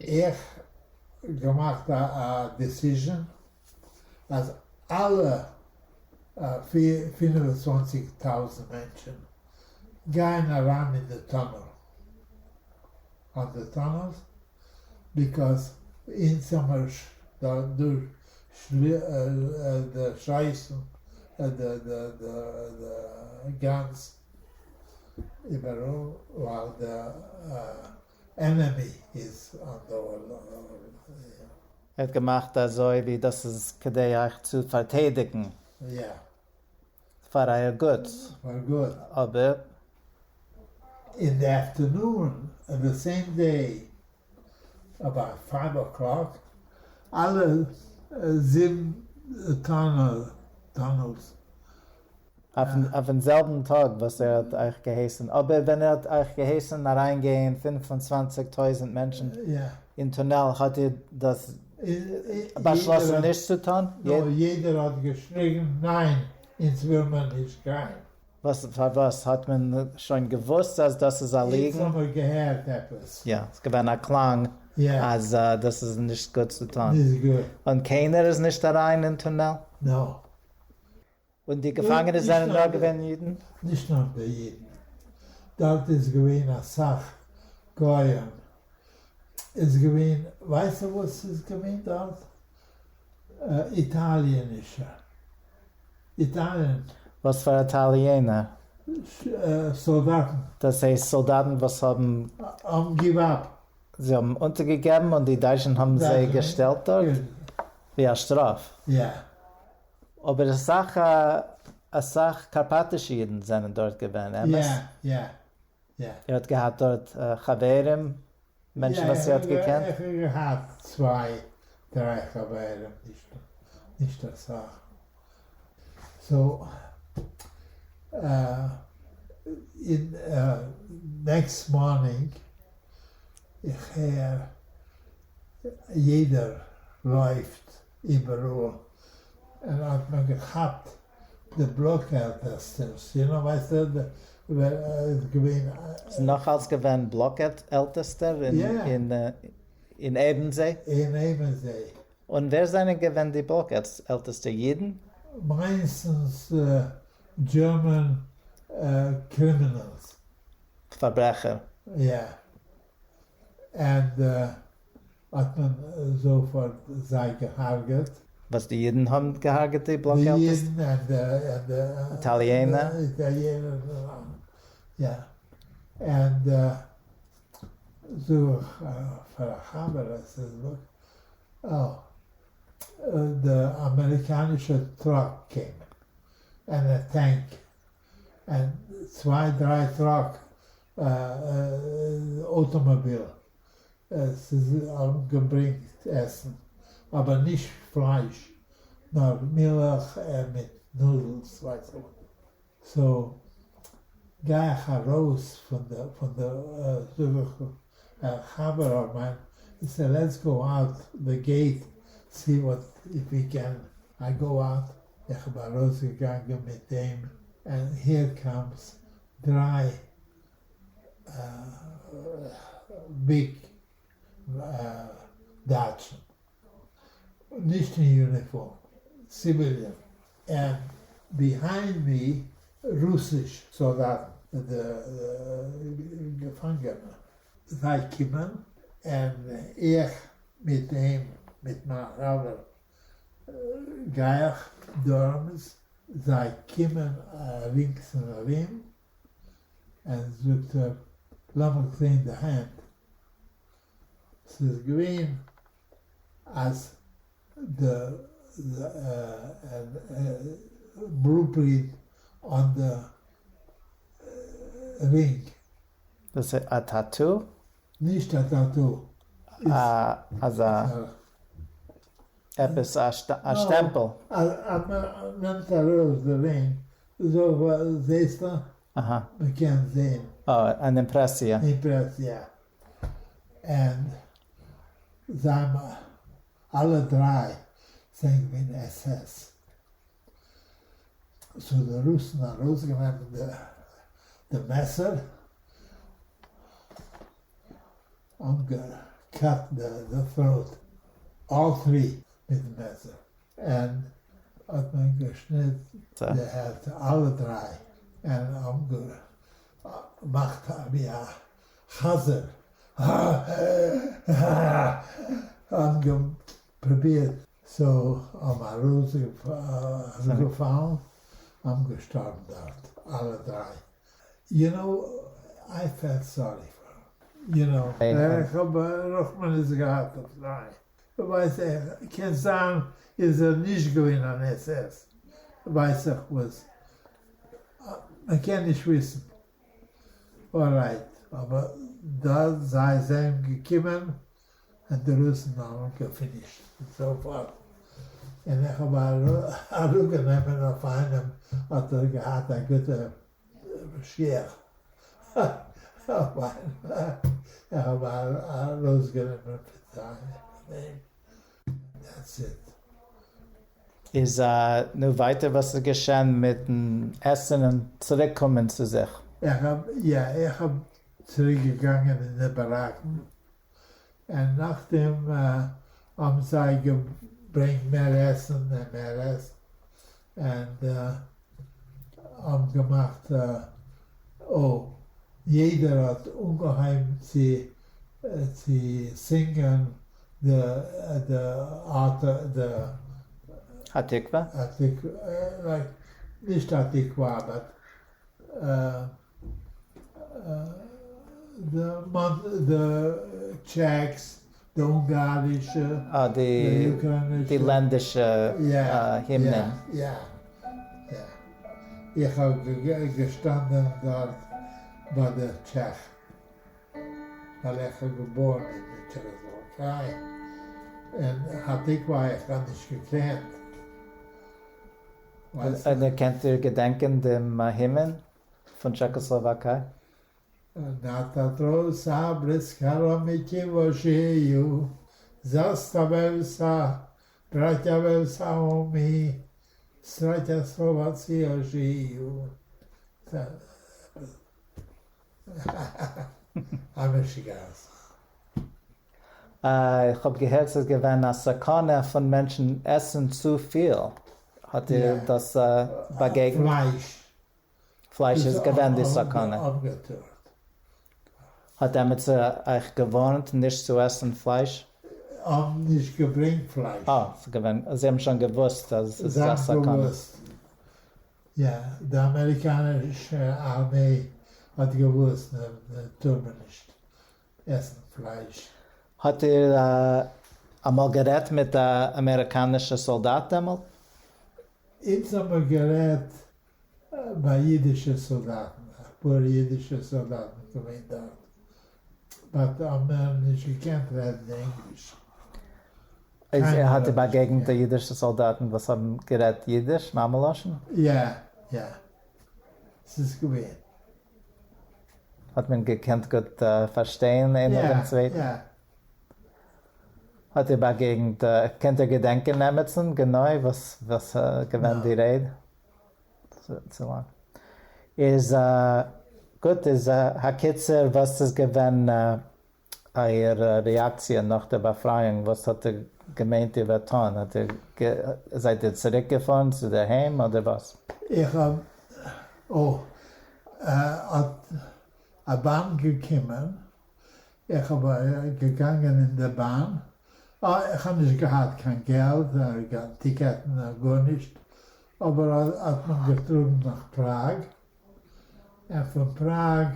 איך געמאכט א decision אז אלע 25 טויזנט מענטשן גייען אריין אין די tunnel אן די tunnels because אונז האמער דא די שייסן די guns איבעראל ווייל די enemy איז אן די. ער האט געמאכט אזוי ווי דאס איז כדי אייך צו פארטיידיגן. יא. פאר אייער גוטס. פאר גוט. אבער. אין די afternoon of the same day about five o'clock אלע זיבן tunnels. אויפן זעלבן טאג וואס ער האט אייך געהייסן, אבער ווען ער האט אייך געהייסן אריינגיין 25 טויזנט מענטשן אין טונעל האט איר דאס באשלאסן נישט צו טון? יעדער האט געשריגן ניין, אונז וויל מען נישט גיין. וואס פארוואס? האט מען שוין געוואוסט אז דאס איז א ליגן? אונז האמיר געהערט עפעס. יא, ס'איז געווען א קלאנג אז דאס איז נישט גוט צו טון. נישט גוט. און קיינער איז נישט אריין אין טונעל? No. און די געפאנגענע זענען נאר געווען אידן? נישט נאר די אידן. דארט איז געווען אסאך גוים. איז געווען, ווייסטו וואס איז געווען דארט? איטאליענישע. Italian. וואס פאר איטאליענער? סאלדאטן. דאס הייסט סאלדאטן וואס האבן. האבן give up. זיי האבן אונטערגעגעבן און די דייטשן האבן זיי געשטעלט דארט ווי א שטראף. יא. אבער אסאך אסאך קארפאטישע אידן זענען דארט געווען, אמת? יא, יא, יא. איר האט געהאט דארט חברים, מענטשן וואס איר האט געקענט? יא, איך האב געהאט צוויי דריי חברים, נישט אסאך. So, אין next morning, איך הער יעדער לויפט איבעראל, און האט מען געכאפט די בלאק-עלטעסטערס, you know, ווייסטו, איז געווען. ס'איז נאך אלס געווען בלאק-עלטעסטער אין Ebensee? אין Ebensee. און ווער זענען געווען די בלאק-עלטעסטער? אידן? מיינסטנס German criminals. פארברעכער. יא. און האט מען זאפארט זיי געהארגעט. וואס די אידן האבן געהארגעט די בלאק-עלטעסטער? די אידן און די איטאליענער. איטאליענער, יא. און זאג איך פאר א חבר אז ס'איז look, אה, די אמעריקאנישע truck came און א tank און צוויי דריי truck automobile, ס'איז האבן געברענגט. געמעגט עסן, אבער נישט פלייש, נאר מילך מיט noodles ווייס איך וואס. So גיי איך ארויס פון די פון די זאג איך א חבר of mine, he said let's go out the gate see what if we can, I go out, איך האב ארויסגעגאנגען מיט דעם, and here comes דריי big דייטשן, נישט אין יוניפארם, civilian, and behind me רוסיש סאלדאטן, די געפאנגענע, זיי קומען, און איך מיט אים, מיט מיין חבר, גיי איך dorms, זיי קומען רינגס און ארום, און זאגט ער, לאמיך זען די הענט. ס'איז געווען אז די blueprint on the ring. דאס איז א tattoo? נישט א tattoo. אזא עפעס א שטעמפל. אז מען נעמט ארויס די רינג, אזוי זעסטו? מען קען זען. אה, אן אימפרעסיע. אימפרעסיע. און זיי האבן אלע דריי זענען געווען SS. So די רוסן ארויסגענומען די מעסער, און גע cut די throat, all three מיטן מעסער. און האט מען געשניטן די הערצער, אלע דריי, און האבן געמאכט ווי א חזיר, האבן פרובירט, so האבן ארויסגעפאלן, האבן געשטארבן דארט, אלע דריי. You know, I felt sorry for him. You know, איך האב רחמנות געהאט אויף זיי. ווייס איך, קען זיין איז ער נישט געווען אן SS, ווייס איך וואס. מען קען נישט וויסן. Alright, אבער דא זיי זענען געקומען און די רוסן האבן גע finished זאפארט. און איך האב אראפגענומען אויף איינעם האט ער געהאט א גוטע שיך. אויף איינעם. איך האב ארויסגענומען פון זיי. That's it. איז נו ווייטער וואס איז געשען מיטן עסן און צוריקקומען צו זיך? איך האב, יא, איך האב צוריק געגאנגען אין די באראקן, און נאכדעם האבן זיי געברענגט מער עסן און מער עסן, און האבן געמאכט, או, יעדער האט אנגעהויבן צו צו זינגען די די די התקווה? התקווה, like, נישט התקווה, but די די Czechs, די אונגארישע, אה, די אוקראינישע. די לענדישע הימנען. יא, יא. איך האב געשטאנען דארט ביי די טשעך, ווייל איך האב געבוירן אין די טשעכאסלאוואקיי, און התקווה איך האב נישט געקענט. און קענט איר געדענקען דעם הימען פון טשעכאסלאוואקיי? נתת בריסקאראמיטי וואזשיו, זאסטאוועלסא, בראטיאוועלסאומי, סראטיאסלאוואציאזשיו. א משוגעת. איך האב געהערט ס'איז געווען א סכנה פון מענטשן עסן צופיל, האט איר דאס באגעגנט? פלייש. פלייש איז געווען די סכנה. האט עמיצער אייך געווארנט נישט צו עסן פלייש? האבן נישט געברענגט פלייש. אה, ס'איז געווען, זיי האבן שוין געוואוסט אז ס'איז א סכנה. זיי האבן געוואוסט. יא, די אמעריקאנישע ארמעי האט געוואוסט טאר מען נישט עסן פלייש. האט איר אמאל גערעדט מיט א אמעריקאנישע סאלדאט דעמאלט? אונז האמיר גערעדט ביי אידישע סאלדאטן, אפאר אידישע סאלדאטן געווען דארט, but האבן מיר נישט געקענט רעדן ענגליש. איז האט איר באגעגנט די אידישע סאלדאטן וואס האבן גערעדט אידיש, מאמע לשון? יא, יא. ס'איז געווען. האט מען געקענט גוט פארשטיין איינער דעם צווייטן? יא, יא. האט איר באגעגנט, קענט איר געדענקען עמיצן גענוי וואס וואס געווען די רייד? צו לאנג. איז גוט, איז הקיצור וואס איז געווען אייער רעאקציע נאך דער באפרייאונג, וואס האט איר געמיינט איר וועט טון? האט איר זייט איר צוריק געפארן צו דער היים אדער וואס? איך האב אוי האט א באן געקומען, איך האב געגאנגען אין די באן, איך האב נישט געהאט קיין געלט, קיין טיקעטן גארנישט, אבער האט מען געטראגן נאך פראג, און פון פראג,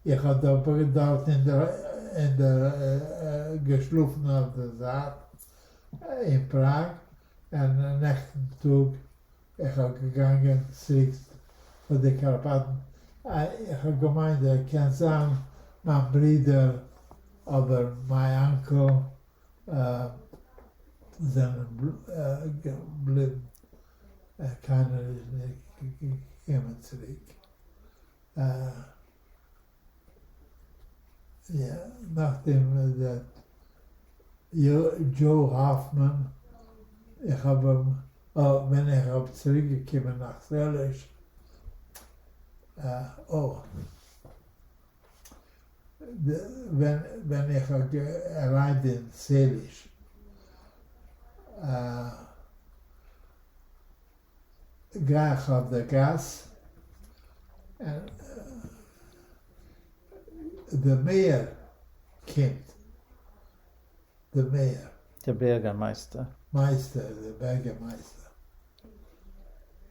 איך האב דארט אין דער אין דער געשלאפן אויף דער זייט אין פראג, און נעכטן טאג איך האב געגאנגען צוריק פון די קארפאטן, איך האב געמיינט ער קען זיין מיין ברודער אבער מיי uncle זענען געבליבן קיינער איז נישט געקומען צוריק. יא, נאכדעם דער דזשאו האפמאן, איך האב אים, ווען איך האב צוריק געקומען נאך סעליש, אה, ווען איך האב arrived אין סעליש, גיי איך אויף דער גאס, און דער mayor קומט, דער mayor. דער בירגערמייסטער. מייסטער, דער בירגערמייסטער.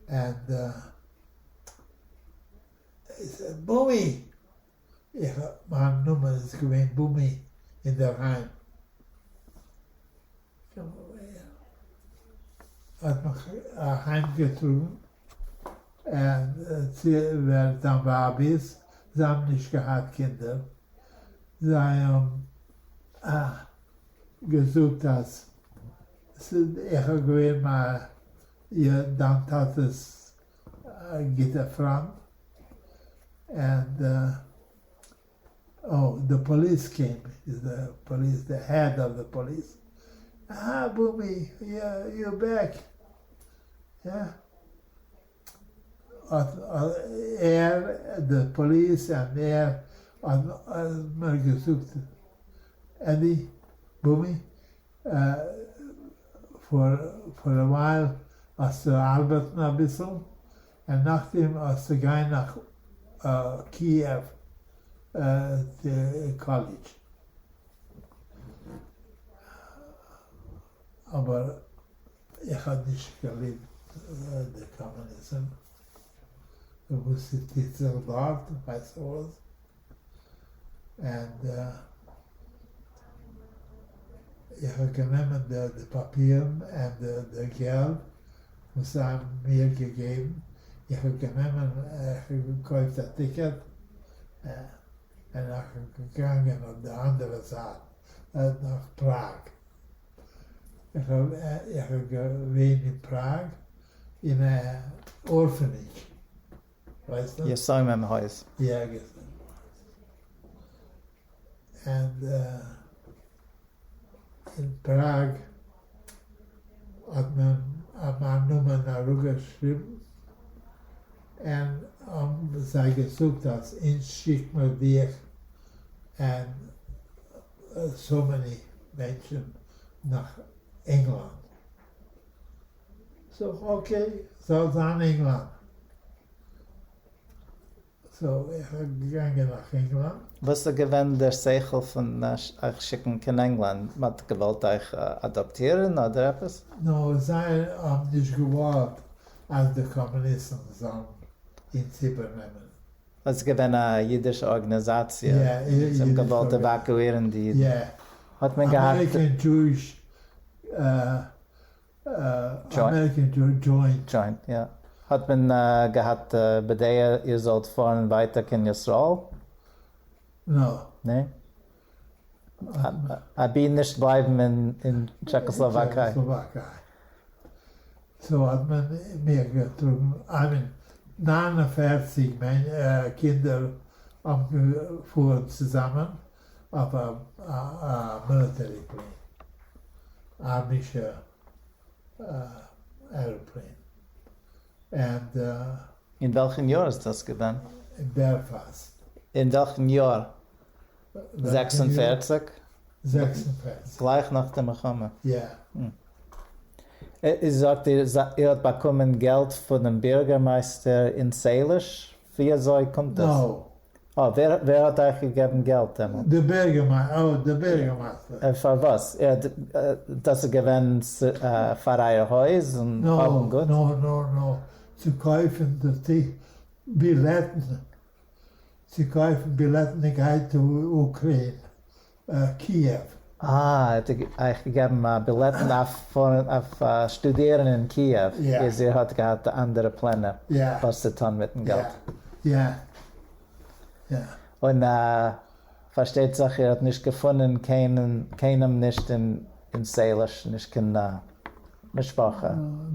And ער זאגט, בומי! איך, מיין נאמען איז געווען בומי אינדערהיים. האט מיך אהיימגעטראגן צו ווער זיין ווייב איז, זיי האבן נישט געהאט קינדער, זיי האבן געזאגט אז איך האב געווען מיין דיין טאטע'ס גוטער פריינד, and oh the police came, איז די police די head of the police, אה בומי you're back, יא, האט ער די police און ער האט מיר געזאגט עדי בומי for a while האסטו ארבעטן אביסל און נאכדעם האסטו גיין נאך קיעוו college. אבער איך האב נישט געליבט די קאמוניזם וואס ס'טוט זיך דארט, ווייסעך וואס. און איך האב גענומען די פאפירן און די געלט וואס זיי האבן מיר געגעבן, איך האב גענומען, איך האב געקויפט א ticket און איך האב געגאנגען אויף די אנדערע זייט נאך פראג, איך האב געווען אין פראג אין א orphanage. ווייסט דו? יתומים הויז. יא יתומים הויז. און אין פראג האט מען מיין נאמען אראפגעשריבן און האבן זיי געזאגט אז אונז שיקט מיר דיך און so many מענטשן נאך ענגלאנד. זאג איך okay, זאל זיין ענגלאנד. so איך האב געגאנגען נאך ענגלאנד. וואס איז געווען דער שכל פון אייך שיקן קיין ענגלאנד? מען האט געוואלט אייך אדאפטירן אדער עפעס? נאר זיי האבן נישט געוואלט אז די קאמוניסטן זאלן אונז איבערנעמען. עס איז געווען א אידישע ארגאניזאציע, זיי האבן געוואלט עוואקואירן די אידן. האט מען געהאט. American Jewish American Joint. Joint, יא. האט מען געהאט בדעה איר זאלט פארן ווייטער קיין ישראל? No. ניין? אבי נישט בלייבן אין טשעכאסלאוואקיי. סאו האט מען מיר געטראגן, איי מין 49 קינדער האבן געפארן צוזאמען אויף א מיליטערי plane, ארמישע airplane, and. אין וועלכן יאר איז דאס געווען? אין בעלפאסט. אין וועלכן יאר? 46? 46. גלייך נאך די מלחמה? יא. זאגט איר, איר האט באקומען געלט פונעם בירגערמייסטער אין סעליש? ווי אזוי קומט דאס? No. אה, ווער האט אייך געגעבן געלט דעמאלט? די בירגערמייסטער, די בירגערמייסטער. פארוואס? דאס איז געווען פאר אייער הויז און האב און גוטס? No, no, no, צו קויפן די בילעטן, צו קויפן בילעטן איך גיי צו אוקריינע, קיעוו. אה, ער האט אייך געגעבן בילעטן אויף פארן אויף שטודירן אין קיעוו, איז איר האט געהאט אנדערע פלענער וואס צו טון מיטן געלט. יא. יא. און פארשטייט זיך איר האט נישט געפונען קיינעם נישט אין סעליש, נישט קיין משפחה.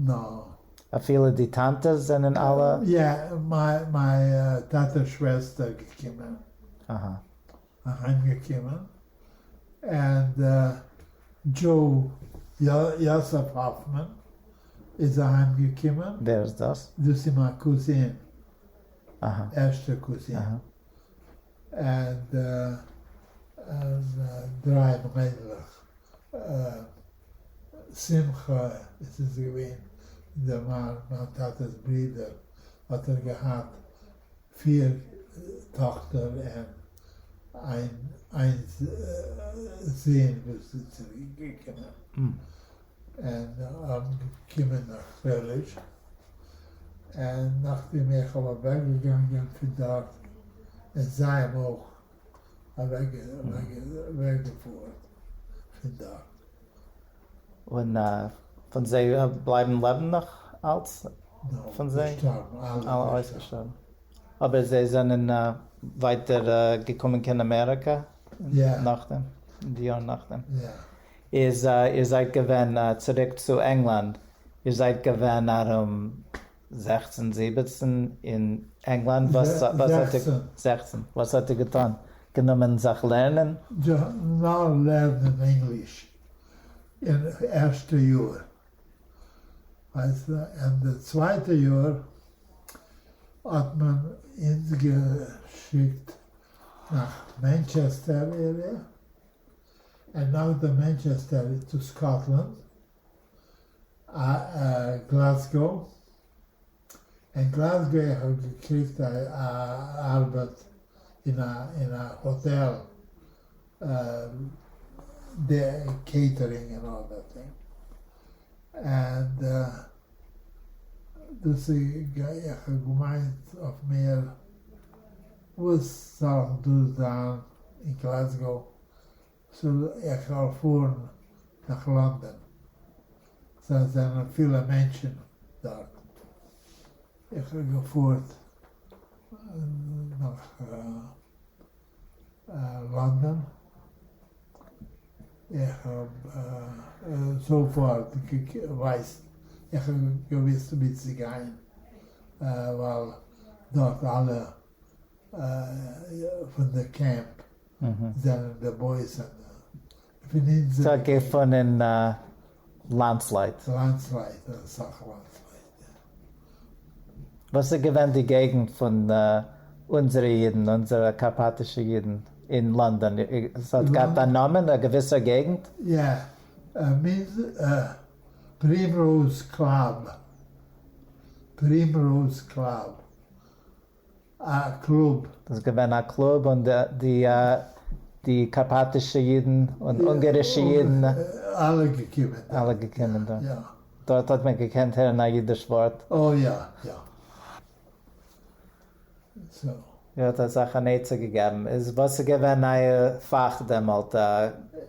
No. אפילו די טאנטעס זענען אלע. יא, מיין טאטע'ס שוועסטער געקומען. אהא. אהיימגעקומען, and דזשאו יוסף האפמאן איז אהיימגעקומען. ווער איז דאס? דאס איז מיין קוזין, ערשטע קוזין, and דריי מיידלעך, שמחה עס איז געווען דער מאן, מיין טאטע'ס ברודער, האט ער געהאט פיר טאכטער און איין זון וואס איז צוריק געקומען און האבן געקומען נאך סעליש, און נאכדעם איך האב אוועק געגאנגען פון דארט און זיי האבן אויך אוועק געפארט פון דארט. און פון זיי בלייבן לעבן נאך אלץ? פון זיי? געשטארבן, אלע אויסגעשטארבן. אבער זיי זענען ווייטער געקומען קיין אמעריקא נאכדעם, אין די יארן נאכדעם. איז איר זייט געווען צוריק צו ענגלאנד, איר זייט געווען ארום 16 17 אין ענגלאנד, וואס האט איר, 16, וואס האט איר געטון? גענומען זיך לערנען? נאר לערנען ענגליש אין ערשטע יאר. ווייסטו, אין די צווייטע יאר האט מען אונז געשיקט נאך מענטשעסטער area, און נאך די מענטשעסטער צו סקאטלאנד, גלאזגאו, אין גלאזגאו איך האב געקריגט א ארבעט אין א האטעל, די catering און all that thing, and דאס איז איך האב געמיינט אויף מיר וואס זאל איך דא זיין אין גלאזגאו, סאו איך זאל פארן נאך לאנדאן, זיי זענען פילע מענטשן דארט, איך האב געפארט נאך לאנדאן, איך האב זאפארט געווייסט, איך האב געוויסט ווי צו גיין, ווייל דארט אלע פון די קעמפ זענען די boys פון אונזער. ס'האט געפונען לאנדסלייט. לאנדסלייט, אסאך לאנדסלייט, יא. וואס איז געווען די געגנט פון אונזערע אידן, אונזערע קארפאטישע אידן אין לאנדאן? ס'האט געהאט א נאמען, א געוויסער געגנט? יא, פרימראוז קלאב, פרימראוז קלאב. א קלוב. דאס איז געווען א קלוב און די די קארפאטישע אידן און אונגארישע אידן. אלע געקומען דארט. אלע געקומען דארט. יא. דארט האט מען געקענט הערן א אידיש ווארט. אוי יא יא. סאו. איר האט אסאך אן עצה געגעבן. איז וואס איז געווען אייער פאך דעמאלט?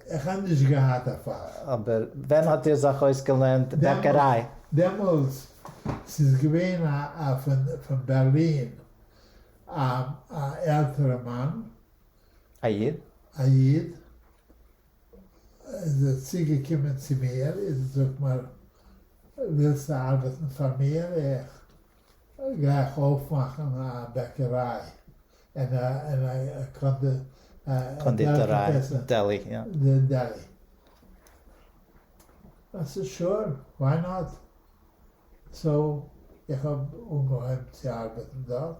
איך האב נישט געהאט א פאך. אבער ווען האט איר זיך אויסגעלערנט בעקעריי? דעמאלטס ס'איז געווען א פון בערלין א עלטערע מאן. א איד? א איד. איז ער צוגעקומען צו מיר און זאגט מיר, ווילסטו ארבעטן פאר מיר? איך גיי איך אויפמאכן א בעקעריי און א קאנדיטאריי, deli, יא. Deli. I said sure, why not? So איך האב אנגעהויבן צו ארבעטן דארט,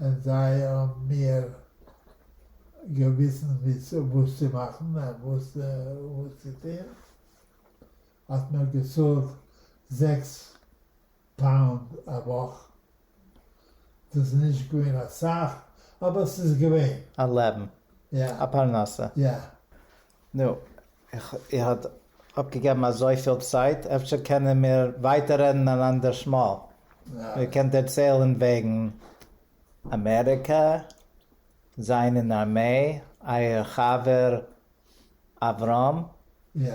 און זיי האבן מיר געוויזן וואס צו מאכן און וואס צו טון, האט מיר געצאלט זעקס פאונד א וואך, דאס איז נישט געווען אסאך, אבער ס'איז געווען. א לעבן. יא. א פרנסה. יא. נו, איר האט אפגעגעבן אזויפיל צייט, אפשר קענען מיר ווייטער רעדן אן אנדערש מאל. איר קענט דערציילן וועגן אמעריקע, זיין אין ארמעי, אייער חבר אברהם. יא.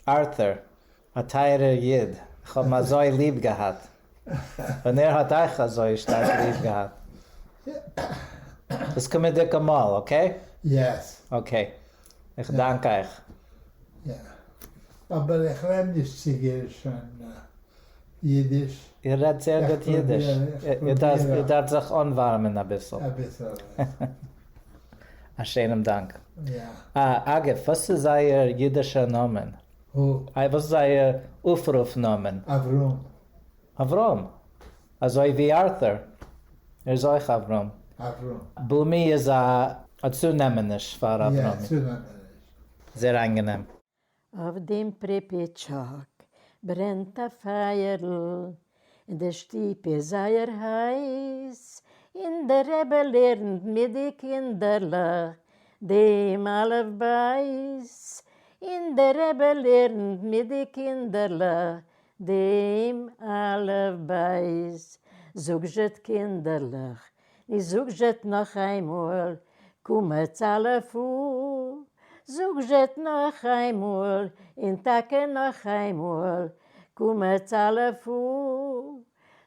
ארטור, א טייערער איד, איך האב אים אזוי ליב געהאט, און ער האט אייך אזוי שטארק ליב געהאט. דאס קומענדיגע מאל, okay? Yes. Okay. איך דאנק אייך. יא. אבער איך רעד נישט צו גערשון אידיש. איר רעדט זייער גוט אידיש. איר דארפט זיך אנווארעמען אביסל. אביסל. א שענעם דאנק. אגב, וואס איז אייער אידישער נאמען? וואס איז אייער אויפרוף נאמען? אברהם. אברהם. אזוי ווי ארטור. ער איז אויך אברהם. אברהם. בומי איז א צונעמעניש פאר אברהם. יא, צונעמעניש. זייער איינגענעם. אויף דעם פריפיטשאק ברענט א פייערל, אין די שטוב איז זייער הייס, און דער רבי לערנט מיט די קינדערלעך דעם אלף בית, און דער רבי לערנט מיט די קינדערלעך דעם אלף בית. זאגזשעט קינדערלעך, נו זאגזשעט נאך איינמאל, קמץ אלף ו. זאגזשעט נאך איינמאל, און טאקע נאך איינמאל, קמץ אלף ו.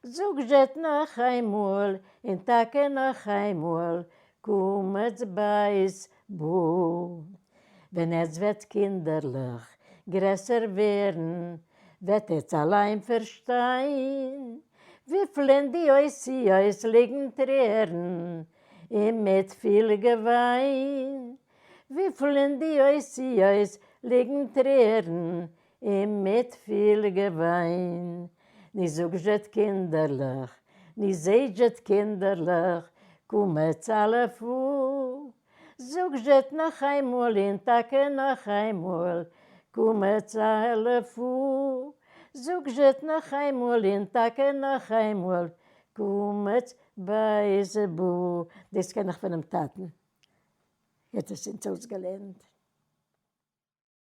זאגזשעט נאך איינמאל, און טאקע נאך איינמאל, קמץ בית בו. ווען עטס וועט קינדערלעך גרעסער ווערן, וועט עטס אליין פארשטיין, וויפיל אין די אותיות ליגן טרערן, און מיט פיל געוויין. וויפיל אין די אותיות ליגן טרערן, און מיט פיל געוויין. ני זאגזשעט קינדערלעך, ני זעהטזשעט קינדערלעך, קמץ אלף ו. זאגזשעט נאך איינמאל און טאקע נאך איינמאל, קמץ אלף ו. זאגזשעט נאך איינמאל און טאקע נאך איינמאל, קמץ בית ב. דאס קען איך פונעם טאטן, ער האט עס אונז אויסגעלערנט.